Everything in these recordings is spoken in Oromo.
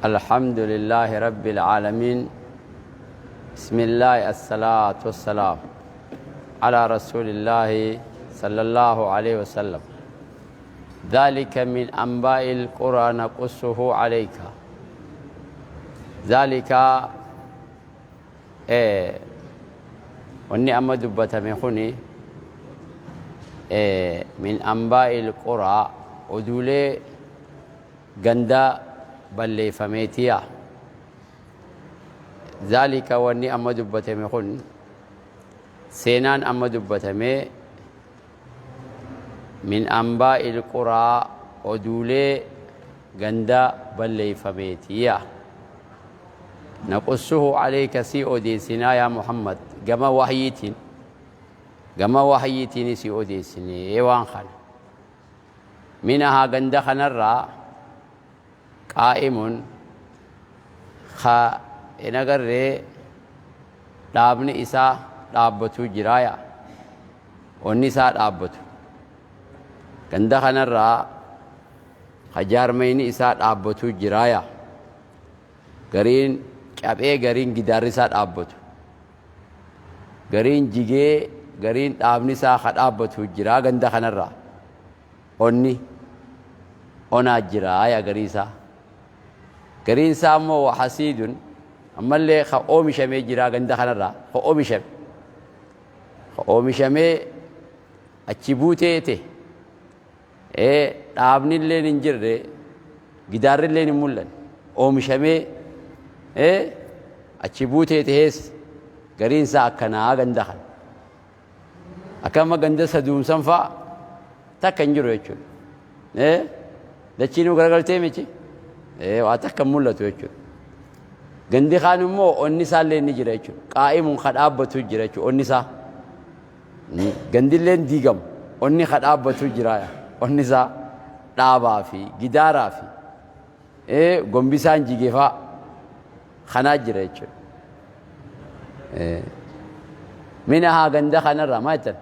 الحمد لله رب العالمين بسم الله الصلاة والسلام على رسول الله صلى الله عليه وسلم ذلك من أنباء القرى نقصه عليك ذلك Wanni amma dubbatame kuni min anbaa'il quraa oduulee ganda balleeyfameetiya. Zaalika wanni amma dubbatame kun seenaan amma dubbatame min anbaa'il quraa oduulee ganda balleeyfameetiya. Naqussuhu alayka sii odeessinaa yaa Muhammad gama wahyiitiin gama wahyiitiin sii odeessinee waan kana. Minahaa ganda kanarraa qaa'imun ka hin agarree dhaabni isaa dhaabbatuu jiraaya. Onni isaa dhaabbatu. Ganda kanarraa ka jaarmayni isaa dhaabbatuu jiraaya. Gariin caphee gariin gidaarri isaa dhaabbatu. Gariin jigee gariin dhaabni isaa ka dhaabbatu jira ganda kanarraa. Onni onaa jira yaa garii isaa. Gariin isaa ammoo wa hasiidun ammallee ka oomishamee jira ganda kanarraa ka oomishame. Ka oomishamee achi buutee ta'e. Ee, dhaabnilleen hin jirre, gidaarrilleen hin mul'anne. Oomishamee ee, achi buutee tahees gariin isaa akkanaa ganda kana. Akka amma ganda saduumsan fa'a takka hin jiru jechuudha. Ee, dachiinuu garagaltee miti. Ee, waa takka hin mul'atu jechuudha. Gandi kaan immoo onni isaallee ni jira jechuudha. Qaa'imuun ka dhaabbatu jira jechuudha onni isaa. Gandilleen diigamu onni ka dhaabbatu jira onni isaa dhaabaa fi gidaaraa fi gombisaan jige faa kanaa jira jechuudha. Minahaa ganda kanarraa maal jettan?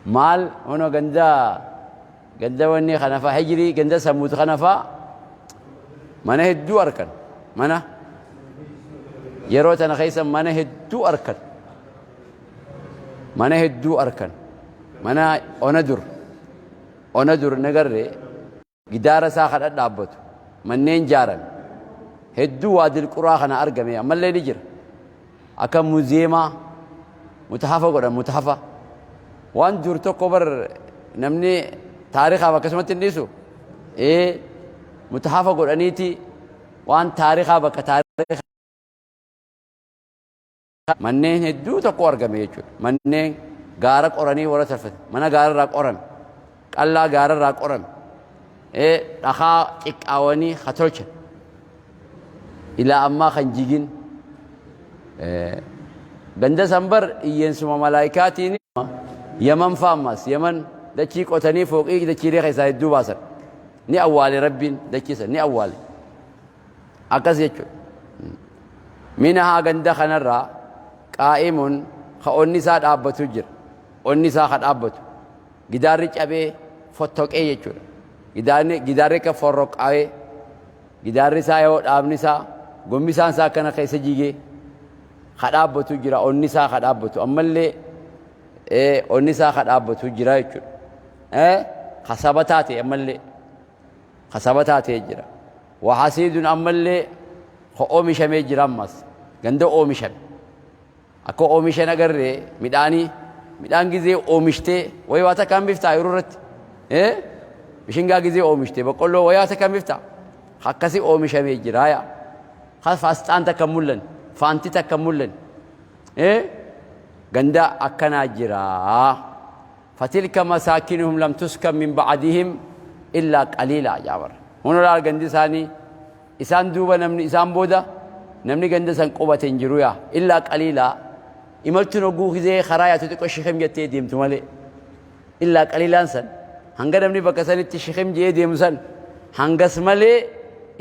Maal ono ganda Ganda wanni kana faa hijrii ganda samuud kana faa mana hedduu arkan mana yeroo tana keessa mana hedduu arkan mana hedduu arkan mana ona dur ona dur nagarre gidaara isaa ka dhadhaabbatu manneen jaaran hedduu waadil quraa kana argame ammallee ni jira akka muziyeemaa mutahafa godhan mutahafa waan dur tokko bar namni taarikaaf akkasumatti hin dhiisu ee mutahafa godhaniiti waan taarikaa bakka taarika manneen hedduu tokko argame jechuudha manneen gaara qoranii warra tolfate mana gaararraa qorame qallaa gaararraa qorame ee dhakaa xiqqaawanii ha tolchan ilaa ammaa kan jigin ganda san bar iyyeensuma malaayikaatiin yaman fa ammas yaman dachii qotanii fooqii dachiilee keessaa hedduu baasan ni awwaale rabbiin dachii san ni awwaale akkas jechuudha minahaa ganda kanarraa qaa'imuun ka onni isaa dhaabbatu jira onni isaa ka dhaabbatu Gidaarri cabee fottoqee jechuudha. Gidaarri gidaarri akka forroqqaa'ee gidaarri isaa yoo dhaabni isaa gommisaan isaa akkana keessa jigee ka dhaabbatu jira onni isaa ka dhaabbatu ammallee onni isaa ka dhaabbatu jira jechuudha. Ka sabataa ta'e ammallee ka sabataa ta'e jira. Wahasiidun ammallee ka oomishamee jira ammas ganda oomishame. Akka oomisha hin agarre midhaanii midhaan gizee oomishtee wayii waa takka hambiftaa yeroo irratti mishingaa gizee oomishte boqqolloo wayii waa takka hambiftaa akkasi oomishamee jira yaa ka faasxaan takka hin mul'anne faanti takka hin mul'anne ganda akkanaa jira fatilka masaakinuhum lam tuskan min ba'dihim illaa qaliilaa jaabar hunolaal gandi isaanii Isaan duuba namni isaan booda namni ganda san qubate hin jiru yaa illaa qaliilaa imaltuun hogguu gizee karaa yaatu xiqqoo shikim jettee deemtu malee illaa qaliilaan san hanga namni bakka sanitti shikim je'ee deemu san hangas malee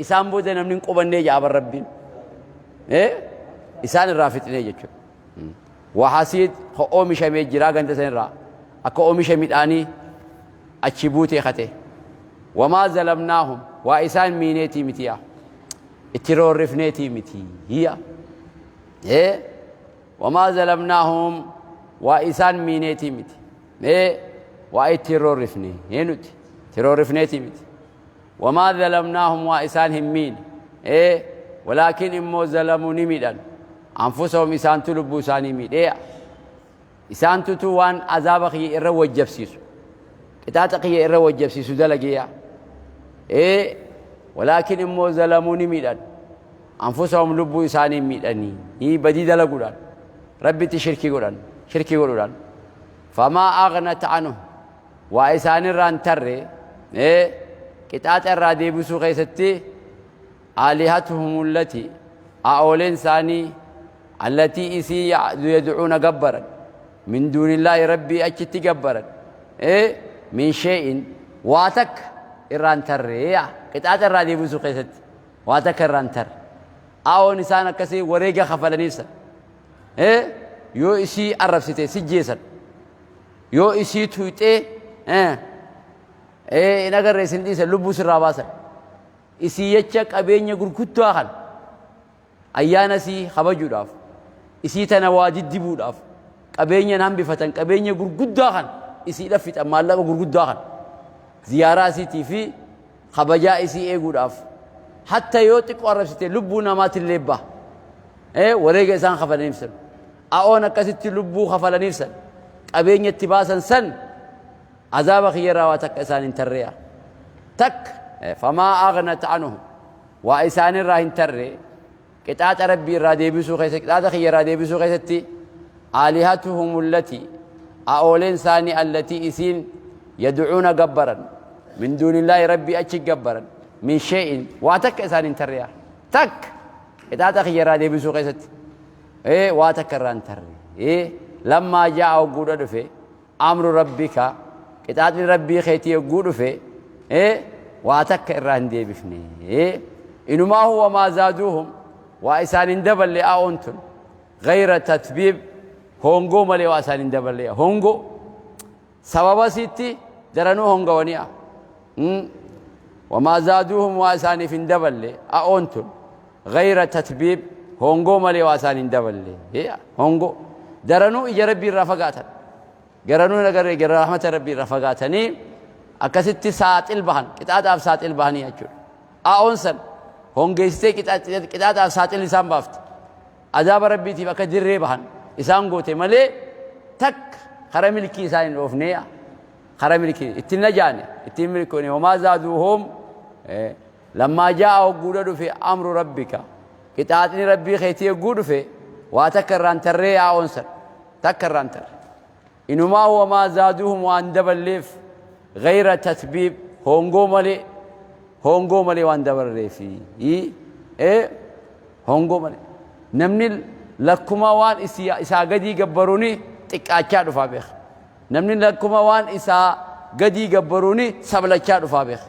isaan booda namni hin qubannee ja'a bar rabbiin isaan irraa fixnee jechuudha. Wa hasiid ka oomishamee jiraa ganda sanirraa akka oomisha midhaanii achi buutee kate. Wamaa zalamnaahum waa isaan miineetii mitiya. Itti roorrifneetii miti hiya. Ee wamaa zalamnaahum waa isaan miineetii miti. Ee waa itti roorrifne ee nuti itti roorrifneetii miti. Wamaa zalamnaahum waa isaan hin miine. Ee walaakin immoo zalamuu ni miidhan. Anfusahum isaantu lubbuu isaanii miidhee. Isaantutu waan azaaba kiyya irra wajjabsiisu. Qixaaxa kiyya irra wajjabsiisu dalageeya. Ee walaakin immoo zalamuu ni miidhan. Anfusahum lubbuu isaanii miidhanii. Ni badii dalaguudhaan. Rabbitti shirkii godhan. Shirkii godhuudhaan. Famaa aghnat anhum waa isaanirraa hin tarre ee qixaaxa irraa deebisuu keessatti aalihatuhum allati a'ooleen isaanii allatii isii yad'uuna gabbaran min duunillaahi rabbii achitti gabbaran ee min shee'in waa takka irraa hin tarre qixaaxa irraa deebisuu keessatti waa takka irraa hin tarre a'oon isaan akkasii wareega kafalaniif san ee yoo isii arrabsite si jeesan yoo isii tuyxee hin agarre isin dhiisan lubbuu sirraa baasan isii jecha qabeenya gurguddaa kan ayyaana isii kabajuudhaaf isii tana waa diddibuudhaaf qabeenya hin hambifatan qabeenya gurguddaa kan isiidhaaf fixan maallaqa gurguddaa kan ziyaaraa isiitii fi kabajaa isii eeguudhaaf hatta yoo xiqqoo arrabsite lubbuu namaatillee baha wareega isaan kafalaniif san A'oon akkasitti lubbuu kafalaniif san qabeenya itti baasan san azaaba kiyyarraa waa takka isaan hin tarreeya. Takka famaa aghnat anhum waa isaanirraa hin tarre qixaaxa rabbii irraa deebisuu keessa qixaaxa kiyyarraa deebisuu keessatti aalihatuhum allati a'ooleen isaanii allatii isiin yad'uuna gabbaran min duunillaahi rabbii achi gabbaran min shee'in waa takka isaan hin tarreeya. Takka qixaaxa kiyyarraa deebisuu keessatti Ee waa takka irraa hin tarre. Ee lammaa jaa'a hogguudha dhufe amru rabbika qixaaxni rabbii keetii hogguu dhufe ee waa takka irraa hin deebifne. Ee inumaahu wamaa zaaduuhum waa isaan hin daballe a'oon tun gayra tatbiib hongoo malee waa isaan hin daballe hongoo sababa isiitti daranuu hongawanii a. Wamaa zaaduuhum waa isaaniif hin daballe a'oon tun gayra tatbiib hongoo malee waa isaan hin daballe hongoo daranuu ija rabbii irraa fagaatan garanuu nagarree gara rahmata rabbii irraa fagaatanii akkasitti saaxil bahan qixaaxaaf saaxil bahanii jechuudha. A'oon san hongeessitee qixaaxaaf saaxil isaan baafte. Azaaba Rabbiitiif akka dirree bahan isaan goote malee takka kara milkii isaan hin dhoofnee kara milkii ittiin najaane ittiin milkoone homaa zaaduuhum lammaa jaa'a hogguudha dhufe amru rabbika qixaaxni rabbii keetii hogguu dhufe waa takka irraan tarree yaa'oon san takka irraan tarre inumaa wamaa zaaduuhum waan daballeef gayra tatbiib hongoo malee hongoo malee waan dabarreefi hongoo malee namni lakkuma waan isaa gadii gabbaruuni xiqqaachaa dhufaa beeka namni lakkuma waan isaa gadii gabbaruuni sablachaa dhufaa beeka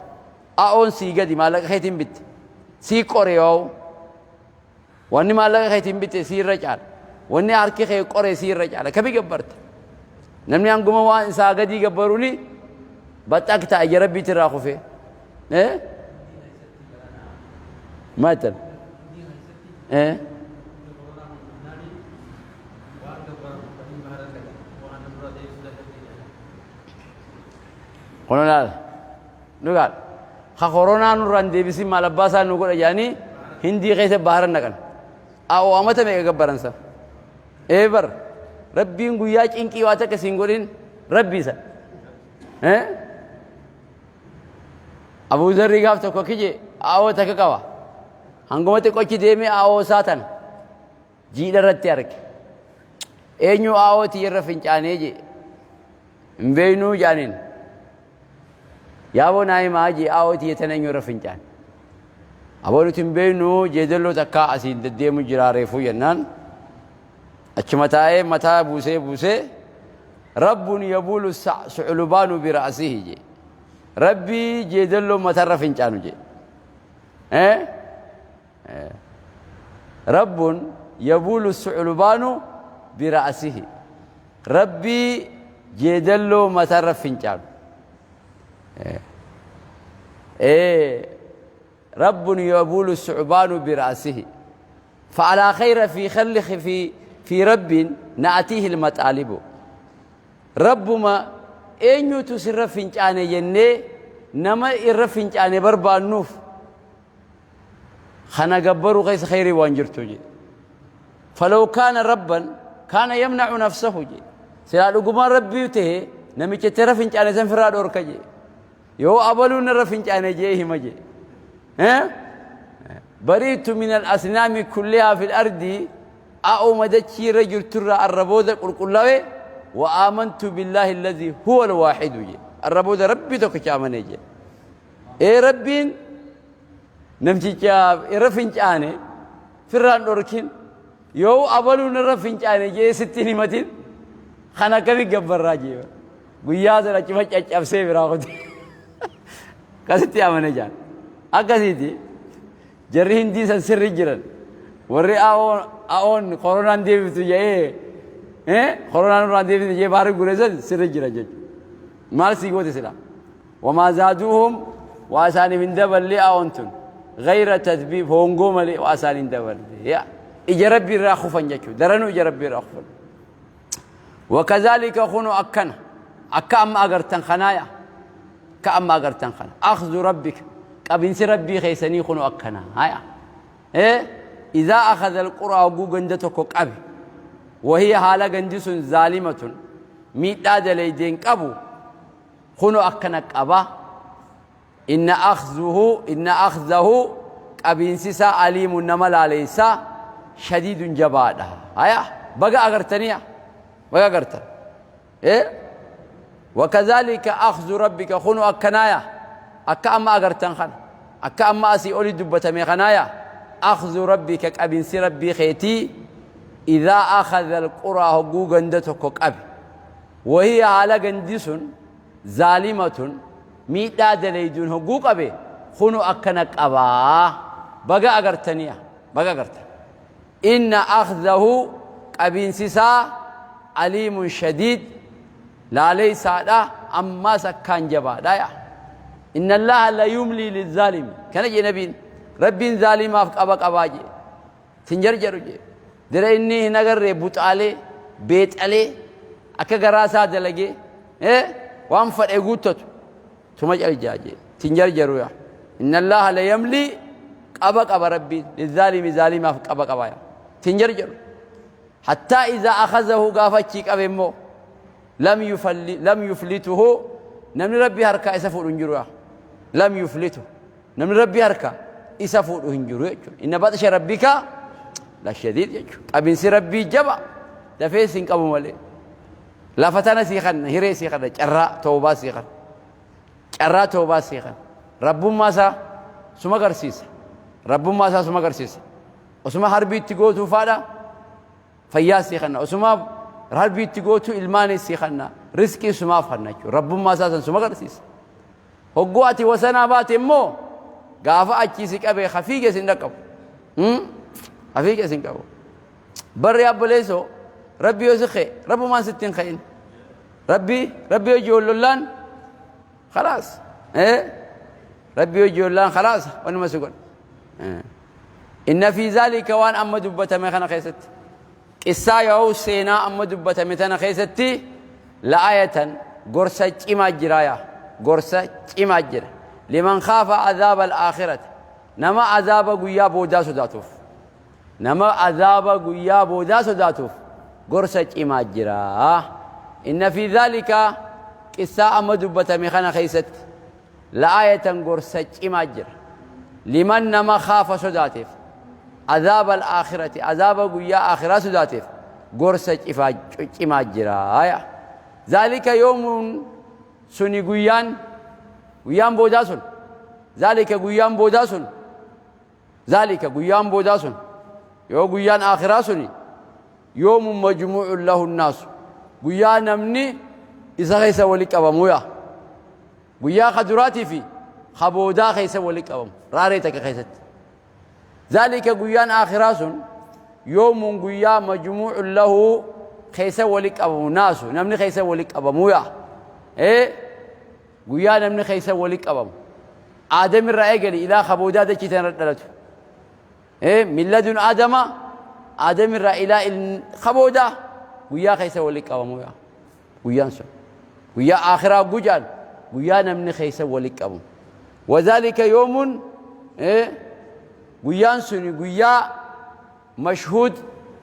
a'oon sii gadi maallaqa keetiin bitte sii qore yoo Wanni maallaqa keetiin bitte sii irra caala. Wanni harki kee qore sii irra caala. Kami gabbarta? Namni hanguma waan isaa gadii gabbaruuni baxxaqta ija rabbiitti irraa kufee. Eh? Maal jettan? Eh? Kun laala. Dhugaadha. Ka koronaa nurraa hin deebisin maal abbaa isaa nu godha jedhanii hindii keessa baharan dhaqan. A'oo amata meeqa gabbaran sa. Ee bar rabbiin guyyaa cinqii waa takka siin godhin rabbii isa. Eh? Abuu Zarrii gaaf tokko kije a'oo takka qaba. Hanguma xiqqochi deemee a'oo isaa tana jiidha irratti arge. Eenyu a'oo tiyya irra fincaanee jee. Hin beeynuu jedhaniin. Yaaboo naa himaa jee aawoo tiyya tana eenyu irra fincaan. Aboo nuti hin beeknu jeedalloo takkaa asiin deddeemu jiraa reefuu jennaan. Achuma taa'ee mataa buusee buusee rabbuun yabuulu suculubaanu bira'asihi jee. Rabbii jeedalloo matarra fincaanu jee. Eh? Rabbuun yabuulu suculubaanu bira'asihi. Rabbii jeedalloo mataarra fincaanu. Rabbun yabuulu sucbaanu bira'asihi. فعلى خير في خلق في رب نأتيه المطالب. ربما eenyutu sirra fincaane jennee nama irra fincaane barbaannuuf kana gabbaruu keessa khayrii waan jirtu jedhe. فلو كان ربا كان يمنع نفسه jedhe. Silaa dhugumaan rabbii ta'e namicha itti irra fincaane san firraa dhorka jedhe. Yoo abaluun irra fincaane jee hima jedhe. برئت من الأصنام كلها في الأرض أؤم dachii irra jirturraa arra booda qulqullaa'e وآمنت بالله الذي هو الواحد jedhe. Arra booda rabbii tokkicha amanee jedhe. Ee rabbiin namticha irra fincaane firraan dhorkin yoo abaluun irra fincaane jee sitti hin himatin kan akkami gabbarraa jee. Guyyaa sana achuma caccabsee biraa qote. Akkasitti amane jaan. Akkasiiti jarri hindii san sirri jiran. Warri a'oon koronaan deebiftu jedhee koronaan nurraan deebiftu jedhee baara gureessan sirri jiran jechuudha. Maal sii goote sila? وما زادوهم waa isaaniif hin daballe a'oon tun غير تتبيب hongoo malee waa isaan hin daballe. Ija rabbi irraa kufan jechuudha. Daranuu ija rabbi irraa kufan. وكذلك kunu akkana akka amma agartan kanaaya akka amma agartan kana أخذ ربك qabinsi rabbii keessanii kunu akkana haya إذا أخذ القرى hogguu ganda tokko qabe وهي haala gandi sun ظالمة miidhaa dalaydeen qabu kunu akkana qaba. إن أخذه إن أخذه qabinsi isaa أليم nama laaleysa شديد jabaadha. Haya, baga agartaniya, baga agartan. وكذلك أخذ ربك kunu akkanaaya akka amma agartan kana akka amma asii oli dubbatame kanaaya أخذ ربك qabinsi rabbii keetii إذا أخذ القرى hogguu ganda tokko qabe وهي haala gandi sun ظالمة miidhaa dalayduun hogguu qabe kunu akkana qabaa. Baga agartaniya, baga agartan. إن أخذه qabinsi isaa أليم شديد laaleysaadha ammaas akkaan jabaadha yaa. إن الله ليملي للظالم kana jee nabiin rabbiin zaalimaaf qaba qabaa jee sin jarjaru jee. Dira inni hin agarree buxaalee beexalee akka garaa isaa dalagee waan fadhe guuttatu tuma caljaa jee sin jarjaru yaa. إن الله ليملي qaba qaba rabbiin للظالم zaalimaaf qaba qaba yaa sin jarjaru. حتى إذا أخذه gaafa achii qabe immoo لم يفلته namni rabbii harkaa isa fuudhu hin jiru yaa. لم يفلته namni rabbii harkaa isa fuudhu hin jiru jechuudha. إن بطش ربك لشديد jechuudha. Qabinsi rabbii jaba dafee sin qabu malee. Lafa tana sii kanna, hiree sii kanna, carraa toobaa sii kanna, carraa toobaa sii kanna. Rabbummaa isaa suma agarsiisa, rabbummaa isaa suma agarsiisa. Osuma harbii itti gootuu faadha fayyaa sii kanna, osuma harbii itti gootuu ilmaanii sii kanna, riskii sumaaf kanna jechuudha. Rabbummaa isaa san suma agarsiisa. Hogguu ati wasanaa baate immoo gaafa achii si qabee hafiige sin dhaqqabu, hafiige sin qabu. Barri abboleessoo rabbi yoo si ka'e rabbumaan sitti hin ka'in. Rabbi rabbi yoo ijoollollaan خلاص rabbi yoo ijoollaan خلاص wanuma si godha. إن في ذلك waan amma dubbatame kana keessatti qissaa yoo seenaa amma dubbatame tana keessatti لآية gorsa cimaa jira yaa, gorsa cimaa jira. لمن خاف عذاب الآخرة nama azaaba guyyaa boodaa sodaatuuf, nama azaaba guyyaa boodaa sodaatuuf gorsa cimaa jira. إن في ذلك qissaa amma dubbatame kana keessatti لآية gorsa cimaa jira. لمن nama خاف sodaateef عذاب الآخرة azaaba guyyaa aakhiraa sodaateef gorsa cimaa jira. ذلك يوم suni guyyaan guyyaan boodaa sun ذلك guyyaan boodaa sun ذلك guyyaan boodaa sun yoo guyyaan aakhiraa suni يوم مجموع له الناس guyyaa namni isa keessa wali qabamu yaa. Guyyaa kaduraatii fi kaboodaa keessa wali qabamu raaree takka keessatti. ذلك guyyaan aakhiraa sun يوم guyyaa مجموع له. keessa wali qabamu naasu namni keessa wali qabamu yaa guyyaa namni keessa wali qabamu aadam irraa eegali ilaa kaboodaa dachii tana dhalatu min ladun aadama aadam irraa ilaa kaboodaa guyyaa keessa wali qabamu yaa guyyaan sun guyyaa aakhiraa gujaan guyyaa namni keessa wali qabamu wazaalika yoomun guyyaan sun guyyaa mashhuud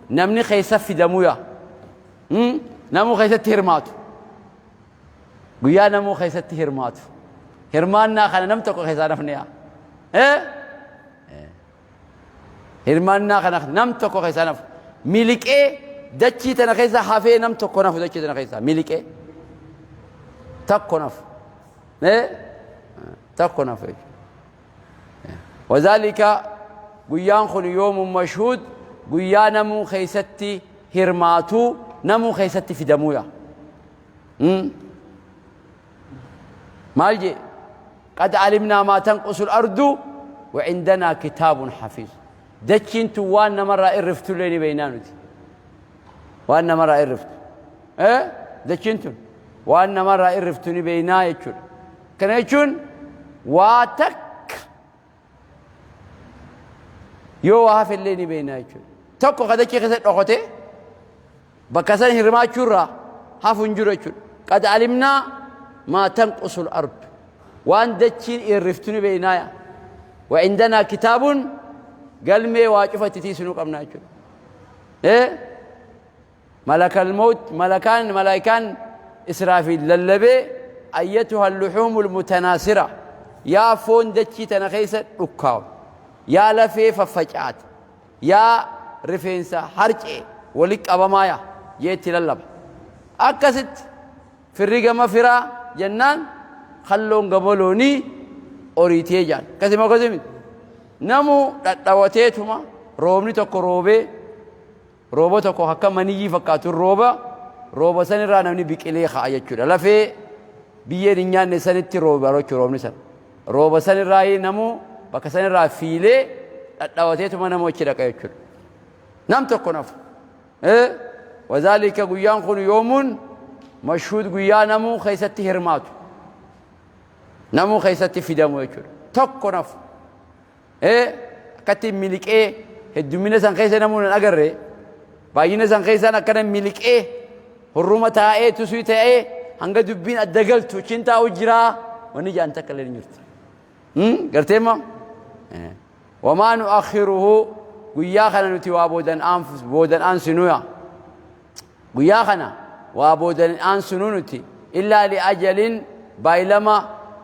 namni keessa fidamu yaa namuu keessatti hirmaatu guyyaa namuu keessatti hirmaatu hirmaannaa kana nam tokko keessaa nafne yaa hirmaannaa kana nam tokko keessaa nafu miliqee dachii tana keessa hafee nam tokko nafu dachii tana keessa miliqee tokko nafu tokko nafu jechuudha. Wazaalika guyyaan kun yoomun mashhuud guyyaa namuu keessatti hirmaatuu namuu keessatti fidamuuya. Maal jee? Qad alimnaa maa tanqusu al-ardu wa indanaa kitaabun hafiiz. Dachiin tun waan namarraa irriftullee ni beeynaa nuti. Waan namarraa irriftu. Dachiin tun waan namarraa irriftu ni beeynaa jechuudha. Kana jechuun waa takka yoo waa hafellee ni beeynaa jechuudha. Tokko ka dachii keessa dhokotee bakka san hirmaachuurraa hafu hin jiru jechuudha. Qad alimnaa maa tanqusul ardu. Waan dachiin irriftu ni beeynaaya. Wa indanaa kitaabun galmee waa cufa itti tiisinuu qabna jechuudha. Malakal mawt malakaan malaayikaan Israafiil lallabee ayyatuha luhuumul mutanaasira yaa foon dachii tana keessa dhukkaawu yaa lafee faffacaate yaa rifeensa harcee wali qabamaa yaa jeetti lallaba. Akkasitti firri gama firaa jennaan kalloon gama loonii oriitee jaan. Akkasii moo akkasii miti? Namu dhadhawateetuma roobni tokko roobee Rooba tokko akka maniyyii fakkaatu rooba, rooba san irraa namni biqilee ka'a jechuudha. Lafee biyyeen hin nyaanne sanitti rooba jechuudha roobni san. Rooba san irraa namuu bakka san irraa fiilee dhadhawateetuma nama achi dhaqa jechuudha. Nam tokko nafu. Wazaalika guyyaan kun yoomuun mashhuud guyyaa namuu keessatti hirmaatu. Namuu keessatti fidamu jechuudha. Tokko nafu. Akkatti miliqee heddummina san keessa namuu hin agarre baay'ina san keessaan akkana miliqee hurruma taa'ee tusuu ta'ee hanga dubbiin adda galtu chin taa'u jiraa wanni jaan takka illee hin jirtu. Gartee moo? Wamaa nu akhiruhu guyyaa kana nuti waa boodan boodan aansinuya. Guyyaa kana waa boodan aansinuu nuti illaa li ajalin baay'ilama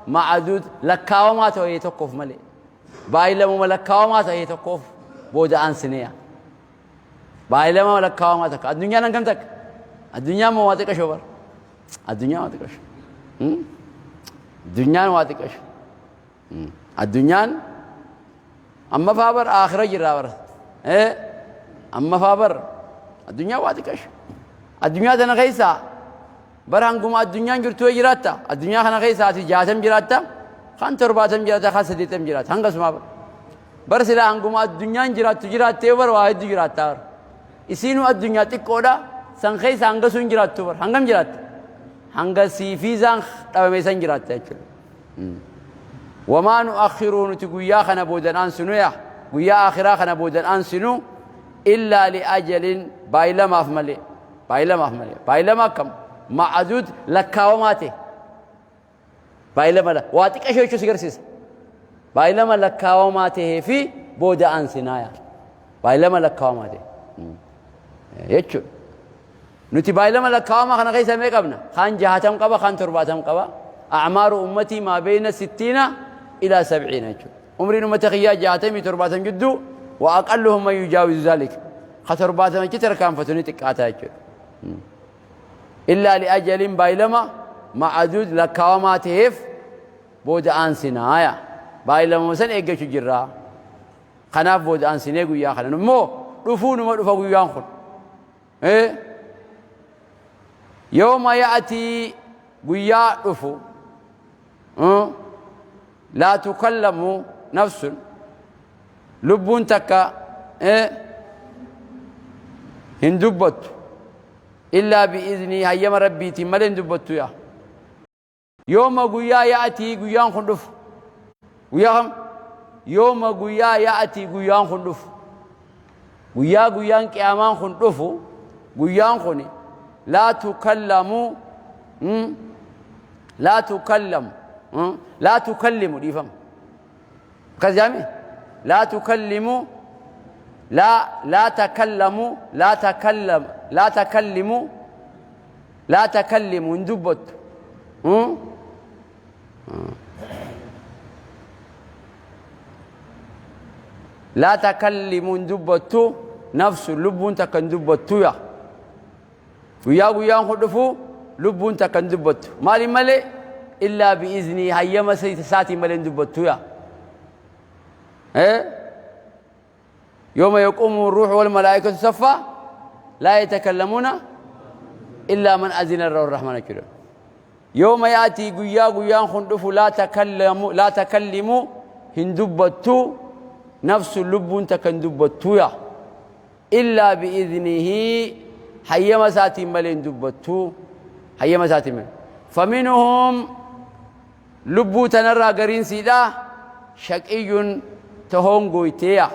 ma'aduud lakkaawamaa ta'e tokkoof malee. Baay'ilamuma lakkaawamaa ta'e tokkoof booda aansineya. Baay'ilama lakkaawamaa takka. Addunyaan hangam takka? Addunyaan moo waa xiqqashoo bara? Addunyaan waa xiqqasho. Addunyaan waa xiqqasho. Addunyaan amma faa bar aakhira jirraa bara. Amma faa bar addunyaa waa xiqqasho. Addunyaa tana keessaa bara hanguma addunyaan jirtu yoo jiraatta addunyaa kana keessa ati jaatam jiraatta kan torbaatam jiraata kan saddeettam jiraata hangasumaa bara. Bara silaa hanguma addunyaan jiraattu jiraattee bara waa hedduu jiraatta bara. Isiinuu addunyaa xiqqoodha san keessa hangasuu hin jiraattu bara hangam jiraatta? Hanga sii fiizaan dhabame san jiraatta jechuudha. Wamaa nu'akhiruu nuti guyyaa kana boodan aansinu yaa guyyaa aakhiraa kana boodan aansinu illaa li'ajalin baay'ilamaaf malee baay'ilamaaf malee baay'ilama akkam ma'aduud lakkaawamaa ta'e baay'ilama waa xiqqashoo jechuu si garsiisa baay'ilama lakkaawamaa ta'ee fi booda aansinaa yaa baay'ilama lakkaawamaa ta'e jechuudha. Nuti baay'ilama lakkaawamaa kana keessa mee qabna? Kaan jahaatam qaba, kaan torbaatam qaba. A'maaru ummatii maa beeyna sittiina ilaa sabciina jechuudha. Umriin ummata kiyyaa jahaatamii torbaatam jidduu wa aqalluhum man yujaawizu zaalika. Ka torbaatam achi tarkaanfatu ni xiqqaata jechuudha. Illaa li'ajalin baay'ilama ma'aduud lakkaawamaa ta'eef booda aansinaaya. Baay'ilamuma san eeggachuu jirra. Kanaaf booda aansinee guyyaa kana immoo dhufuu numa dhufa guyyaan kun. Yooma ya'atii guyyaa dhufu laa tukallamu nafsun lubbuun takka hin dubbattu. Illaa bi'iznii, hayyama Rabbiitiin malee hin dubbattu yaa. Yooma guyyaa ya'atii guyyaan kun dhufu. Guyyaa kam? Yooma guyyaa ya'atii guyyaan kun dhufu. Guyyaa guyyaan qiyaamaan kun dhufu, guyyaan kun laa tukallamu, laa tukallamu, laa tukallimu, dhiifama. Akkas jaami? Laa tukallimu, laa laa takallamu, laa takallam, laa takallimu, laa takallimu, hin dubbattu. Laa takallimu, hin dubbattu, nafsu, lubbuun takka hin dubbattu yaa. Guyyaa guyyaan kun dhufu lubbuun takka hin dubbattu. Maaliin malee? Illaa bi'iznii, hayyama isaatiin malee hin dubbattu yaa. Yooma yaquumu ruuxu wal malaa'ikatu saffaa laa yatakallamuuna illaa man azina lahu rahmaan jechuudha. Yooma yaatii guyyaa guyyaan kun dhufu laa takallamu, laa takallimu, hin dubbattu, nafsu, lubbuun takka hin dubbattu yaa. Illaa bi'idhnihi, hayyama isaatiin malee hin dubbattu, hayyama isaatiin malee. Faminhum, lubbuu tanarraa gariin siidha shaqiyyun, ta hongoyteeya,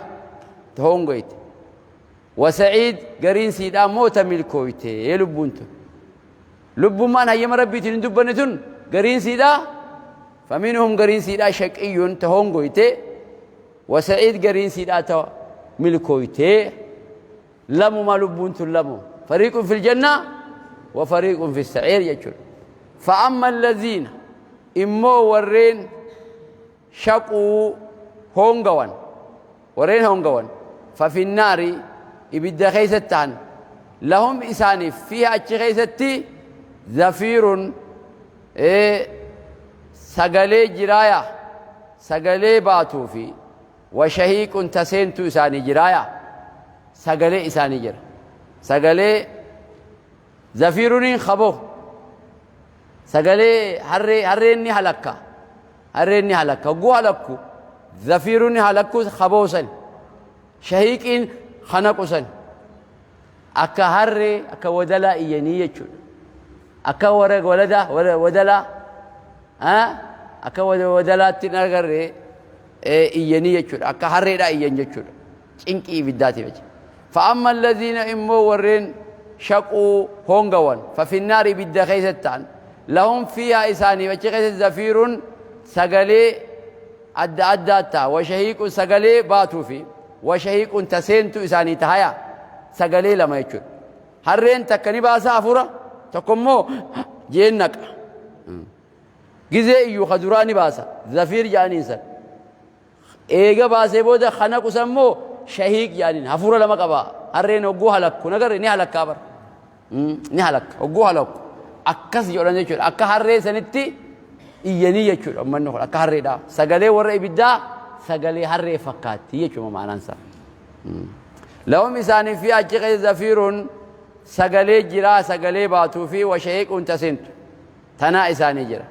ta hongoyte, wa sa'iid, gariin siidha immoo ta milkooyte. Lubbuun tun, lubbummaan hayyama Rabbiitiin hin dubbanne tun, gariin siidha, faminhum, gariin siidha shaqiyyun, ta hongoyte, wa sa'iid, gariin siidhaa ta milkooytee. Lamuma lubbuun tun lamu, fariiqun fil janna wa fariiqun fis sa'iir jechuudha. Fa amma allaziina, immoo warreen shaquu, hongawan, warreen hongawan, fa finnaari, ibidda keessatti ta'an, lahum, isaaniif, fiiha, achi keessatti, zafiirun, sagalee jiraaya, sagalee baatuu fi wa shahiiqun, taseentuu isaanii jiraaya, sagalee isaanii jira. Sagalee zafiiruniin kaboo, sagalee harree, harreen ni halakka, harreen ni halakka, hogguu halakku zafiirun halakku kaboo san, shahiiqiin kanaqu san, akka harree, akka wadalaa iyyanii jechuudha. Akka warra walada wadalaa, akka wadalaatti hin agarree iyyanii jechuudha. Akka harreedhaa iyyan jechuudha. Cinqii ibiddaatiif jecha. Fa'amma allaziina, immoo warreen shaquu, hongawan, fafinnaari, ibidda keessatti ta'an, lahum fiihaa, isaaniif achi keessatti, zafiirun, sagalee adda addaa ta'a, washahiiqun, sagalee baatuu fi washahiiqun, taseentu isaanii tahaya, sagalee lama jechuudha. Harreen takka ni baasa hafuura tokko, immoo jeen naqa. Gizee iyyuu ka duraa ni baasa, zafiir jedhaniin san. Eega baasee booda kanaqu san immoo shahiiq jedhaniin. Hafuura lama qaba harreen hogguu halakku nagarre, ni halakkaa bara, ni halakka. Hogguu halakku akkas jedhan jechuudha. Akka harree sanitti iyyanii jechuudha. Ummanni kun akka harreedha. Sagalee warra ibiddaa sagalee harree fakkaatti jechuudha ma'anaan isaa. Lahum, isaanii, fi achi keessa, zafiiruun, sagalee jiraa, sagalee baatuu fi washahiiquun, tasentu tanaa isaanii jira.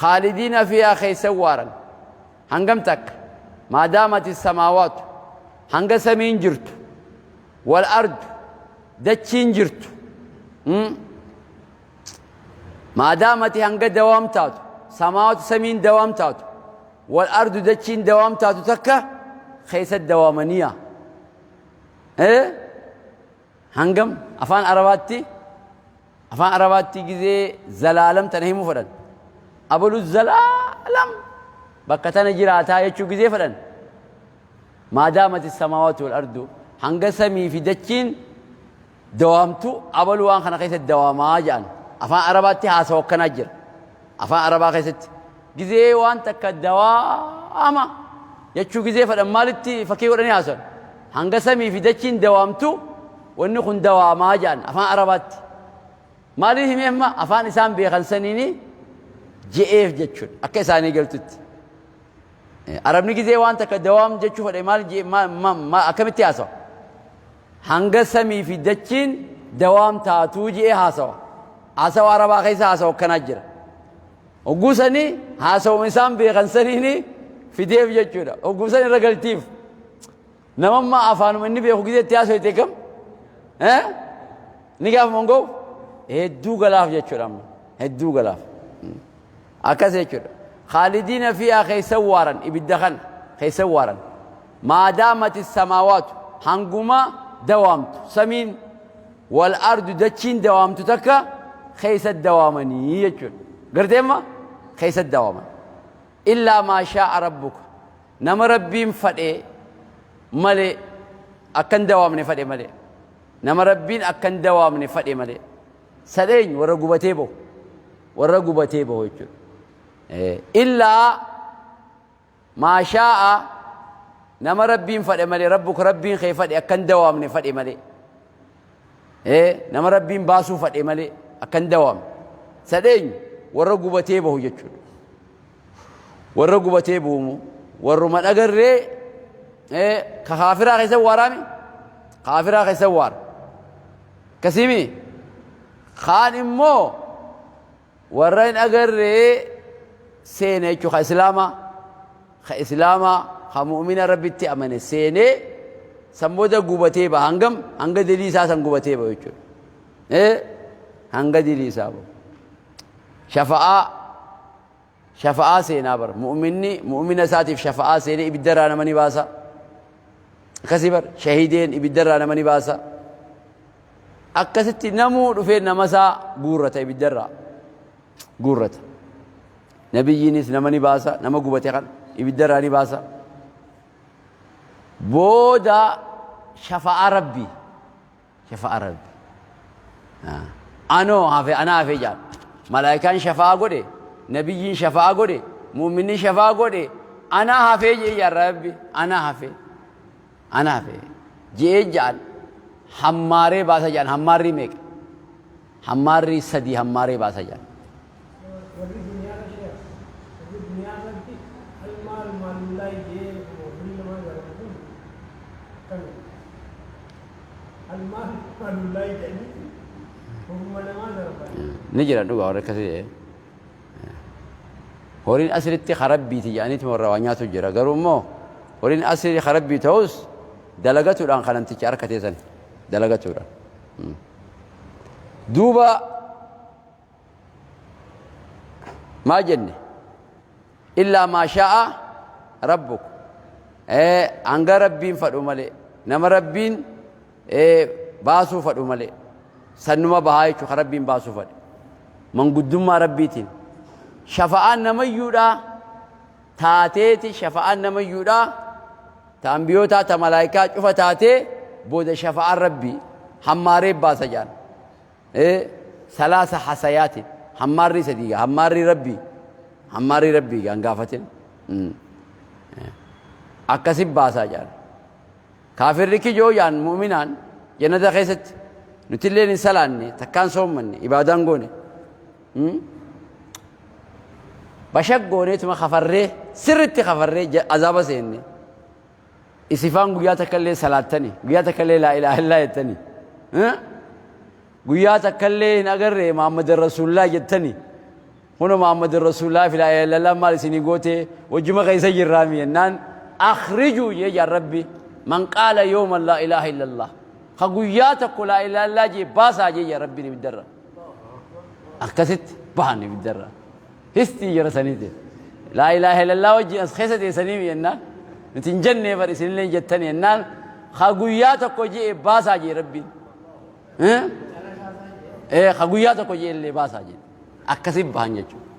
Khaalidiina fiihaa, keessa waaran. Hangam takka? Maadaamati samaawaatu, hanga samiin jirtu, wal ardu, dachiin jirtu, maadaamati, hanga dawaam taatu, samaawaatu, samiin dawaam taatu, wal ardu, dachiin dawaam taatu takka keessa dawaamaniya. Hangam? Afaan Arabaatti gizee zalaalam tana himuu fedhan, abalu zalaalam bakka tana jiraataa jechuu gizee fedhan, maadaamati samaawaatu wal ardu, hanga samii fi dachiin dawaamtu abalu waan kana keessatti dawaamaa jedhan. Afaan Arabaatti haasawa akkanaa jira. Afaan Arabaa keessatti gizee waan takka dawaama jechuu gizee fedhan, maalitti fakkii godhanii haasawan? Hanga samii fi dachiin dawaamtu wanni kun dawaamaa jedhan afaan Arabaatti. Maaliif himee amma afaan isaan beekan saniini je'eef jechuudha, akka isaanii galtutti. Arabni gizee waan takka dawaam jechuu fedhe maal akkamitti haasawa? Hanga samii fi dachiin dawaam taatuu je'ee haasawa. Haasawa Arabaa keessa haasawa akkanaa jira. Hogguu sanii haasawuma isaan beekan saniini fideef jechuudha. Hogguu san irra galtiif. Namammaa afaanuma inni beeku gizee itti haasawite kam? Ni gaafa mongoo? Hedduu galaaf jechuudha amma. Hedduu galaaf. Akkas jechuudha. Khaalidiina fiihaa keessa waaran ibidda kana keessa waaran. Maadaamati samaawaatu hanguma dawaamtu samiin wal ardu dachiin dawaamtu takka keessa dawaamanii jechuudha. Gartee amma keessa dawaaman. Illaa maa shaa'a rabbuka nama Rabbiin fadhee malee akkan dawaamne fadhe malee. Nama Rabbiin akkan dawaamne fadhe malee. Sadeenyu warra gubatee bahu. Warra gubatee bahu jechuudha. Illaa maa shaa'a nama Rabbiin fadhe malee rabbuka Rabbiin kee fadhe akkan dawaamne fadhe malee. Nama Rabbiin baasuu fadhe malee akkan dawaamne. Sadeenyu warra gubatee bahu jechuudha. Warra gubatee buumu warruma dhagarree ka kaafiraa keessa waaraami kaafiraa keessa waara. Akkasiimi kaan immoo warra hin agarree seene jechuudha ka islaamaa ka islaamaa ka mu'mina rabbitti amane seenee san booda gubatee baha hangam hanga dilii isaa san gubatee bahu jechuudha. Hanga dilii isaa bahu. Shafa'aa shafa'aa seenaa bar mu'minni mu'mina isaatiif shafa'aa seenee ibiddarraa nama ni baasa. Akkasii bar shahiideen ibiddarraa nama ni baasa. Akkasitti namuu dhufee nama isaa guurrata ibiddarraa guurrata. Nabiyyiinis nama ni baasa nama gubate kan ibiddarraa ni baasa. Booda shafa'aa rabbii shafa'aa rabbii. Anoo hafe anaa hafe jaan. Malaayikaan shafa'aa godhe nabiyyiin shafa'aa godhe mu'minni shafa'aa godhe anaa hafee jee jaan rabbi anaa hafe anaa hafe jee jaan hammaaree baasa jaan hammaarrii meeqa hammaarrii sadii hammaaree baasa jaan. Warri duniyaarra sheekh warri duniyaarratti almaal maalullaahi jee horii namaa jaratu kun akkami almaal maalullaahi jedhanii horuma namaa darban. Ni jiran dhugaa warri akkasii jedhe. Horiin asiritti karabbiiti jedhaniitu warra waa nyaatu jira. Garuu immoo horiin asiri karabbii ta'us dalagatuudhaan kan namticha harka teessan dalagatuudhaan. Duuba maa jenne illaa maa shaa'a rabbuk hanga rabbiin fadhu malee nama rabbiin baasuu fadhu malee sannuma bahaa jechuudha kan rabbiin baasuu fadhe manguddummaa rabbiitiin shafa'aan namayyuudhaa taateeti shafa'aan namayyuudhaa ta ambiyootaa ta malaayikaa cufa taatee booda shafa'aan rabbii hammaaree baasa jaan salaasa hasayaatiin hammaarrii sadii gaa hammaarrii rabbii hammaarrii rabbii gaa hin gaafatin akkasi baasaa jaan kaafirri kijoo jaan mu'minaan jannata keessatti nutilleen hin salaanne takkaan soommanne ibaadaan goone bashak gooneetuma kafarree sirritti kafarree azaaba seenne Isifaan guyyaa takka illee salaattani, guyyaa takka illee laa ilaaha illaa jettani. Guyyaa takka illee hin agarre Muhammad Rasuulullah jettani. Kuno Muhammad Rasuulullah fi laa ilaaha illallah maal isinii goote wajjuma keessa jirraami jennaan akhrijuu jee jaan Rabbi man qaala yooman laa ilaaha illallah. Ka guyyaa tokko laa ilaaha illaa jee baasaa jee jaan Rabbiin ibiddarra. Akkasitti bahan ibiddarra. Histii jara saniiti. Laa ilaaha illallah wajjin as keessa teessanii jennaan nuti hin jennee bar isinillee hin jettanii jennaan ka guyyaa tokko je'e baasaa jee rabbiin. Ee ka guyyaa tokko je'e illee baasaa jee. Akkasi bahan jechuudha.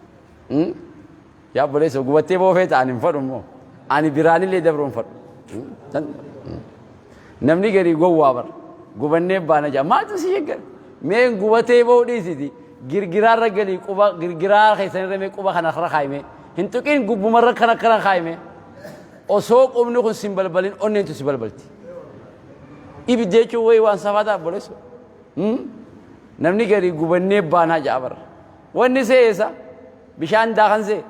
Yaa obboleessa gubattee boofee ta'an hin fadhu immoo ani biraanillee dabruu hin fadhu. Namni garii gowwaa bar gubannee baana jaa maaltu si eeggan mee gubatee ba'uu dhiisiti girgiraarra galii quba girgiraa keessanirra mee quba kana irra kaayime hin tuqin gubbumarra kana kana kaayime osoo qubni kun sin balbalin onneentu si balbalti. Ibidda jechuun wayii waan safaa ta'a obboleessa. Namni garii gubannee baanaa ja'a bar wanni seesa bishaan daakan see.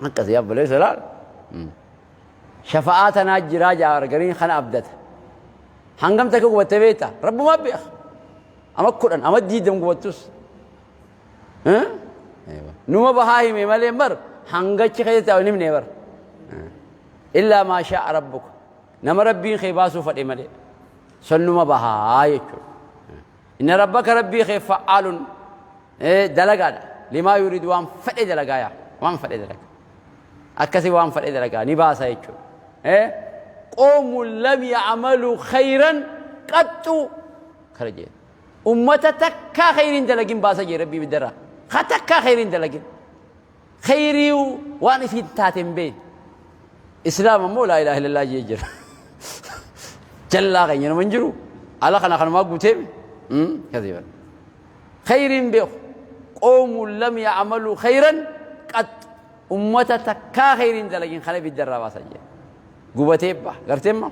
Akkasii obboleessa laal. Shafa'aa tanaa jiraa ja'a gariin kana abdata. Hangam takka gubatte beekta? Rabbumaa beeka. Ama 10 ama 20 gubattus. Numa bahaa hime malee bar hangachi keessa taa'u hin himne bar. Illaa maa shaa'a rabbuka. Nama rabbiin kee baasuu fadhe malee. Sannuma bahaa jechuudha. Inna rabbaka rabbii kee fa'aalun dalagaadha. Limaa yuriidu waan fedhe dalagaa yaa waan fedhe dalaga. Akkasii waan fedhe dalagaa ni baasa jechuudha. Qoomun lam ya'malu khayran qaxxu kana jee. Ummata takkaa khayriin dalagin baasa jee rabbii ibiddarraa. Ka takkaa khayriin dalagin. Khayrii waan isiin taate hin beekne. Islaam ammoo laa ilaaha illallah jee jira. Jallaa keenya nama hin jiru. Ala kana kanumaa guuteemi. Kasiiban. Khayriin beeku. Qoomun lam ya'malu khayran qat. Ummata takkaa khayriin dalagin kana ibiddarraa baasa jee. Gubatee baha. Garteemma?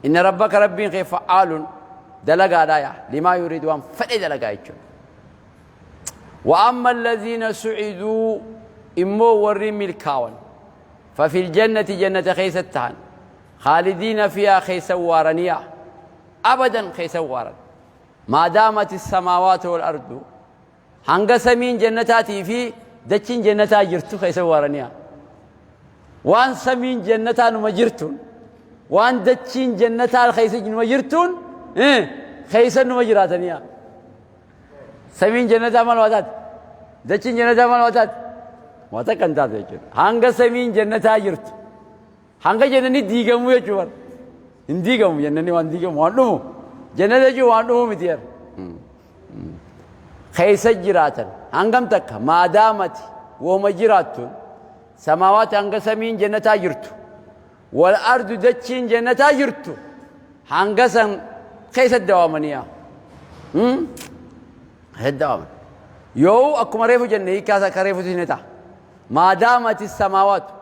Inna rabbaka rabbiin kee fa'aalun dalagaadhaa yaa. Limaa yuriidu waan fedhe dalagaa jechuudha. وأما الذين سعدوا إمو وري ملكاون ففي الجنة جنة خيستهن خالدين فيها خيسوارنيا أبدا خيسوارا ما دامت السماوات والأرض hanga samiin jannataatii fi dachiin jannataa jirtu keessa waaraniya. Waan samiin jannataa numa jirtuun, waan dachiin jannataa keessa numa jirtuun, keessa numa jiraataniya. Samiin jannataa maal waa taate? Dachiin jannataa maal waa taate? Waa takka hin taatu jechuudha. Hanga samiin jannataa jirtu. Hanga jannanni diigamuu jechuudha. Hin diigamu jannanni waan diigamu waan dhumu. Jannata jechuun waan dhumu miti yaa. Keessa jiraatan hangam takka maadaamati wooma jiraattuun samaawaati hanga samiin jannataa jirtu. Wal ardu dachiin jannataa jirtu hanga san keessa dawaamaniyaa. Keessa dawaaman. Yoo akkuma reefu jenne hiikkaas akka reefuti ni ta'a. Maadaamati samaawaatu